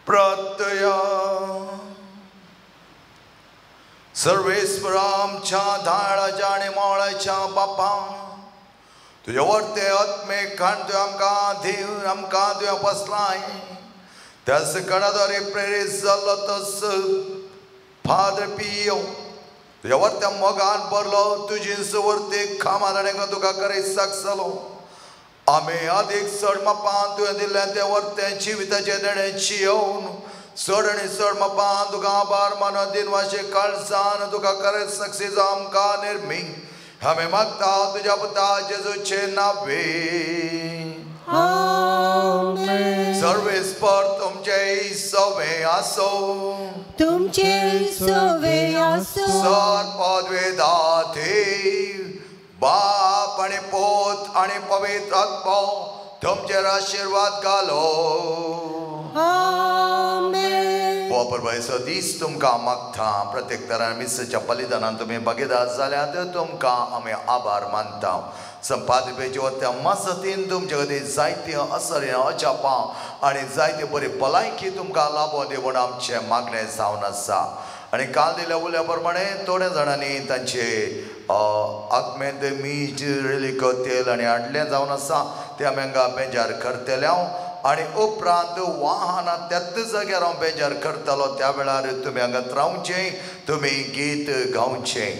प्रत्यया सर्वेस्पर आमच्या धाडाच्या आनी मावळाच्या बापा तुज्या वर्ते आत्मे खाण तुवें आमकां दिवन आमकां तुवें बसलाय त्याच कणाद्वारे प्रेरीत जाल्लो तस फादर पियो तुज्या वर्त्या मोगान भरलो तुजी सुवर्ती खामा तुका करेसाक जालो. आमी अदीक चड मापान तुवें दिल्लें तें वर्तें जिविताचें देणें जियोवन चड आनी चड मापान तुका आभार मानून दिनवाशे काळजान तुका करेसाक आमकां निर्मी आमी मागता तुज्या पुता जेजूचे नावे. सर्वेस्पर तुमचे सवे आसो
तुमचे सवे आसो.
सर पदवेदा देव बाप आनी पोत आनी पवित्र आत्मो तुमचेर आशिर्वाद घालो. दीस तुमकां मागता प्रत्येक तरान मिसाच्या बलिदानान तुमी भागीदार जाल्यात तुमकां आमी आभार मानता. संपादपेची वत्या मसतीन तुमचे खातीर जायते असर अजापां आनी जायते बरी भलायकी तुमकां लाबो दी म्हूण आमचें मागणें जावन आसा. आनी काल दिल्या उल्या प्रमाणे थोड्या जाणांनी तांचे आगमेंत मीठ रेलिक तेल आनी हाडलें जावन आसा तें आमी हांगा बेजार करतले हांव आनी उपरांत वाहनां त्याच जाग्यार हांव बेजार करतलो त्या वेळार तुमी हांगा रावचें तुमी गीत गावचें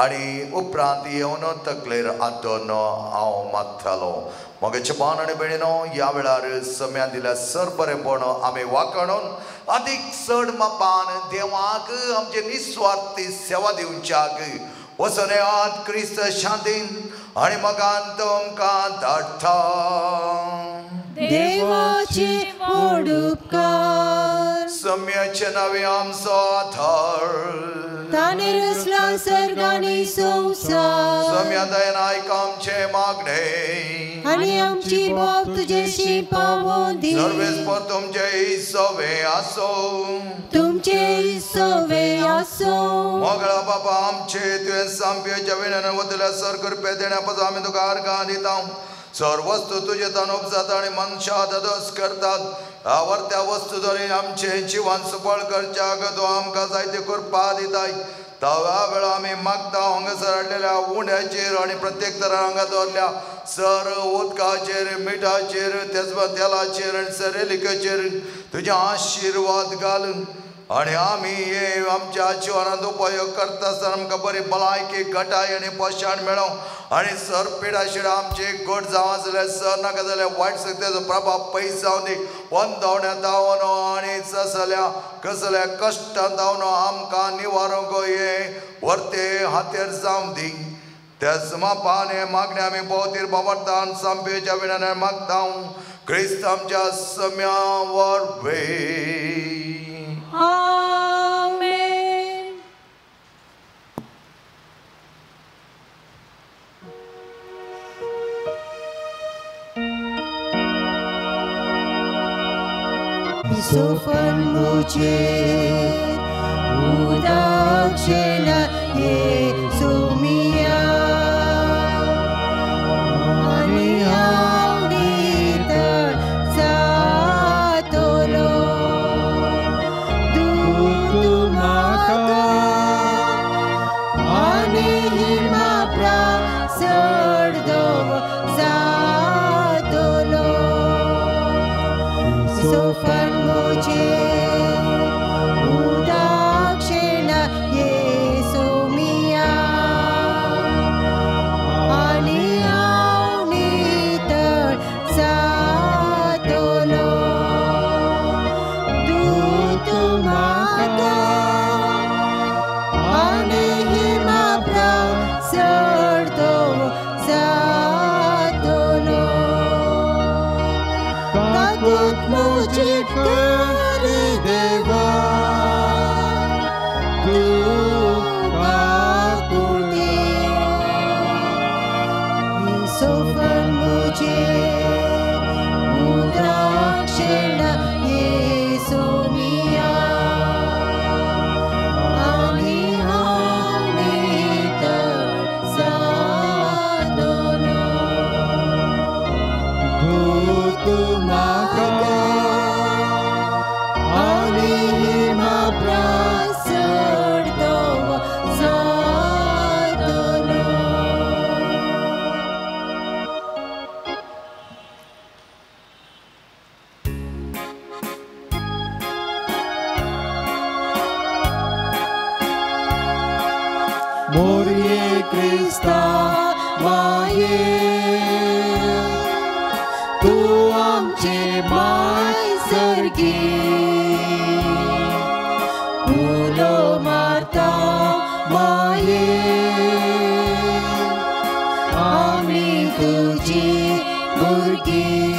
आनी उपरांत येवन तकलेर आदोन हांव मागतालो. मगेचे भाव आनी भयणीनो ह्या वेळार सम्यान दिल्या सर बरेंपण आमी वाखाणून अदीक चड मापान देवाक आमचे निस्वार्थी सेवा दिवच्याक वचून येयात क्रिस्त शांतीन आनी मगान तुमकां धाडटा.
देवाचे व्हड उपकार
सम्याचे नावे आमचो आधार
ताणें रचला सर्ग आनी संवसार.
सम्या दयेन आयक आमचें मागणें
आनी आमची बोब तुजेशी पावोवं दी.
सर्वेस्पर तुमचे सवे आसो
तुमचे सवे आसो.
मोगळा बाबा आमचे तुवें सामप्याच्या विण्यान वतल्या सर कृपे देण्या पासून आमी तुका आर्गां दिता. सर वस्तू तुजे तान उपजाता आनी मनशां दादोस करतात आवडत्या वस्तू द्वारे आमचें जिवन सुफळ करच्याक तूं आमकां जायते कृपा दिताय. त्या वेळा आमी मागता हांगासर हाडलेल्या उंड्याचेर आनी प्रत्येक तरान हांगा दवरल्या सर उदकाचेर मिठाचेर तेच तेलाचेर आनी सरेलिकाचेर तुजे आशिर्वाद घाल आनी आमी हे आमच्या जिवनांत उपयोग करता आसतना आमकां बरी भलायकी घटाय आनी पोशण मेळों आनी सर पिडा शिडा आमची गोड जावं जाल्यार सर नाका जाल्यार वायट शक्तीचो प्रभाव पयस जावन दी. वंदवण्या धांवन आनी ससल्या कसल्या कश्टान धांवन आमकां निवारूंक हे वर्ते हातेर जावं दी. त्याच मापान हे मागणे आमी भोवतीर बाबडतान सामपेच्या विणान मागता क्रिस्त आमच्या सम्या वरवीं.
आमेन.
सोफन मुझे उदाक्षेला ये सोमिया आनी हांव नितळ जातलो. दूत म्हाका आनी हिमाप्रा चड जातलो. सोफन मुझे उदाक्षेला ये सोमिया आनी हांव नितळ जातलो. दूत म्हाका आनी हिमाप्रा चड जातलो. काकूत मुझे करी
माय सर्गी उलो मारता माये आमी तुजी भुरगीं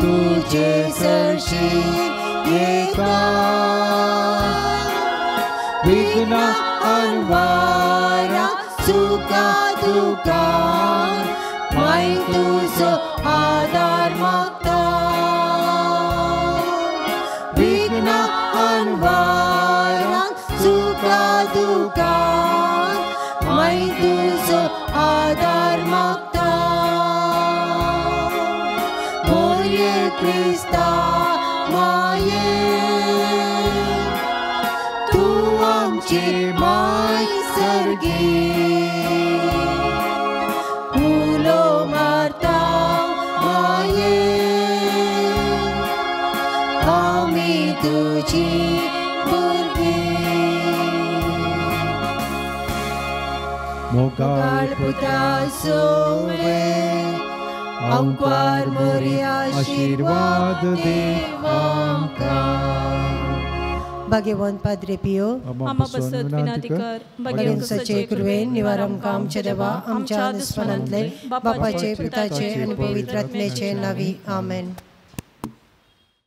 तुजे सरशी येता विघ्न अनवारा सुखा दुखान माय तुजो आदार मागता विघ्न अनवारा सुखा दुखान माय तुजो आदार मागता मोरये क्रिस्ता माये तूं आमची माय सर्गी उलो मारता माये आमी तुजी भुरगीं
मोगाळ
पुता सोवे अंकार मोरी आशीर्वाद देवांका
भाग्यवंत पाद्रे पियो
आमा पासत विनंती कर
भगवंताचे कृपेन निवार आमकां आमच्या देवा आमच्या दुस्मनांतले बापाचे पुताचे आनी पवित्र आत्म्याचे नावी आमेन.